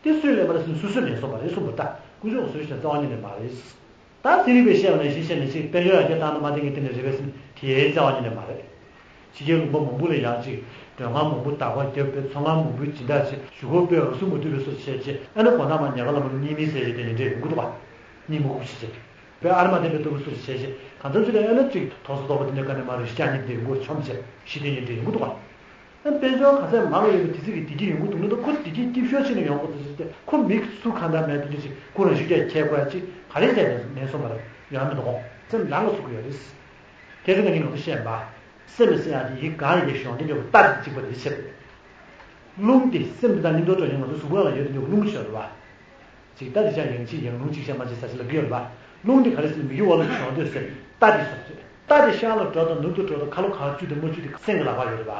དེ་སུས་ལེན་པ་རེད་ཟེར་ན་སུ་སུས་ལེན་སོང་བ་རེད་གསུངས་པ་ལྟར་དཀོན་མཆོག་གིས་བཟོས་ཤིང་རྩ་བ་ཉིད་ནས་མ་རེད། ད་ཚན་རིག་པས་བཤད་པ་ནང་བཞིན་བཤད་ནས་ཅིག་དཔལ་འབྱོར་ཡར་རྒྱས་བཏང་ན་མ་བཏང་གི་སྟེང་ནས་རེད་པས་ཟེར་ན་དེའི་རྩ་བ་ཉིད་ནས་མ་རེད། ཕྱི་རྒྱལ་ལུང་པ་མང་པོ་ལ་ཡང་ཅིག་མགྲོན་ཁང་མང་པོ་བདག་པ་བརྒྱབ་པའི་ཚོང་ཁང་མང་པོའི་སྦྱིན་བདག་ཅིག་གཞུག་གུ་དཔེ་འུ་སུ་མ་ཐུབ་པའི་བཟོ་བྱས་ཅིག་ཨ་ནི་དགོང་དག་མར་ཉལ་ཁ་ལ་མ་ལུས་གཉིད་མི་སད་ཅིག་དེ་ནས་འདྲེ་ཡོང་གི་འདུག་བ། གཉིད་མ་ཁུག་ཅིག་བྱས། དཔེ་ཨ་རི་མ་བསྟན་པའི་ལྟ་བུ་སུ་ཞིག་བྱས་ཅིག་གང་འཚམ་ཅིག་ལ་ཨ་ནི་ཅིག་མཐོང་ས་རྟོགས་པ་དེ་འདྲའི་སྒང་ནས་མ་རེད་ཤི་ཀྱང་གཉིད་དེ་མགོ་ཆོམ་བྱས་ཤི་དེ་གཉིད་དེ་ཡོང་གི་འདུག་བ། ཨ་དཔལ་འབྱོར་ག་ཚད་མང་བ་ཡོད་པའི་དུས་ཚོད་ཀྱི་བདེ་སྐྱིད་ཡོང་གི་འདུག་ན་ད་ཁོ་བདེ་སྐྱིད་སྐྱིད་ཤོས་ཅིག་ནས་ཡོང་དགོས་ཚུལ་ཞིག་སྟེ་ཁོ་མི་སུ་གང་འདྲ་མེད་དུས་ཅིག་ཁོ་རང་ཤུགས་རྒྱག་ཁྱད་ཁོ་ཡ་ཅིག་ག་རེ་བྱས་ནས་མེད་སོང་བ་རེད་ཡོང་མི་འདུག་གོ་སེམས་ལང་ལ་སུ་གི་ཡོད་རེད། དེ་ཚོ་ང་གཉིས་ང་ཚོ་བཤད་པ། སེམས་ལ་སེམས་ཡག་དེ་ཡིད་གང་ཡིན་པའི་གཞུང་དེ་འདྲ་བོ་ལྟ་དེ་གཅིག་པ་རེད་བྱེད་པ་རེད། རླུང་དེ་སེམས་དེ་དང་གཉིས་འགྲོ་འགྲོ་ཡིན་ང་ཚོ་གཟུགས་པོ་ལ་ཡོད་དེ་འདྲ་རླུང་ཤོར་བ། ཅིག་ལྟ་དེ་ཆ་ཡང་ཅིག་ཡང་རླུང་ཅིག་བཤད་མ་ཅིག་ས་ཆ་ལ་གི་ཡོད་རེད་པ། རླུང་དེ་ག་རེ་ཟེར་ན་མི་རྒྱུ་བ་ལ་བྱུང་འདོད་ཟེར་ལྟ་དེ་སོགས་ཅིག་ལྟ་དེ་ཤར་ལ་འགྲོ་དང་ནུབ་ཏུ་འགྲོ་དང་ཁ་ལོ་ག་བཅུག་དང་མ་བཅུག་དེ་སེམས་ཀྱི་ལག་པ་ཡོད་རེད་པ།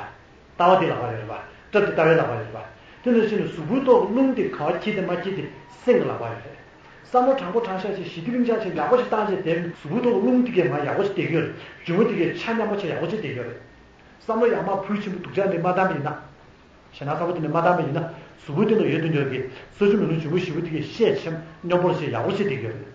ལྟ་བ་དེ་ལག་པ་ཡོད་རེད་པ། སྐྲ་དེ་ལྟ་བའི་ལག་པ་ཡོད་རེད་པ། དེ་ནང་བཞིན་གཟུགས་པོའི་ཐོག་རླུང་དེ་ག་བ་འཁྱིལ་དང་མ་འཁྱིལ་དེ་སེམས་ཀྱི་ལག་པ་ཡོད་རེད། བསམ་བློ་དྲང་པོ་དྲང་བཞག་ཅིག་ཞི་བདེ་རིང་ཆགས་ཅིག་ཡག་པོ་ཞིག་བཏང་ཅིག་དེ་གཟུགས་པོའི་ཐོག་རླུང་དེ་གས་མ་ཡག་པོ་ཞིག་བསྡད་ཀྱི་ཡོད་རེད། རྒྱུ་མ་དེ་གས་ཆ་མཉམ་པོ་ཆ་ཡག་པོ་ཞིག་བསྡད་ཀྱི་ཡོད་རེད། བསམ་བློ་ཡག་མ་བུ་ཆེན་པོ་སྡུག་ཅག་འདི་མ་བཏང་པ་ཡིན་ན། ཞེ་ན་ཚ་པོ་དེ་འདྲ་མ་བཏང་པ་ཡིན་ན་གཟུགས་པོ་དེ་ལ་ཡོད་དུ་འགྱུར་གྱི་ས་ཆུ་མེ་རླུང་འབྱུང་པོ་ཞི་བོ་དེ་གས་ཤས་ཆེ་སྙོམས་པོར་ཆེ་ཡག་པོ་ཞིག་བསྡད་ཀྱི་ཡོད་རེད།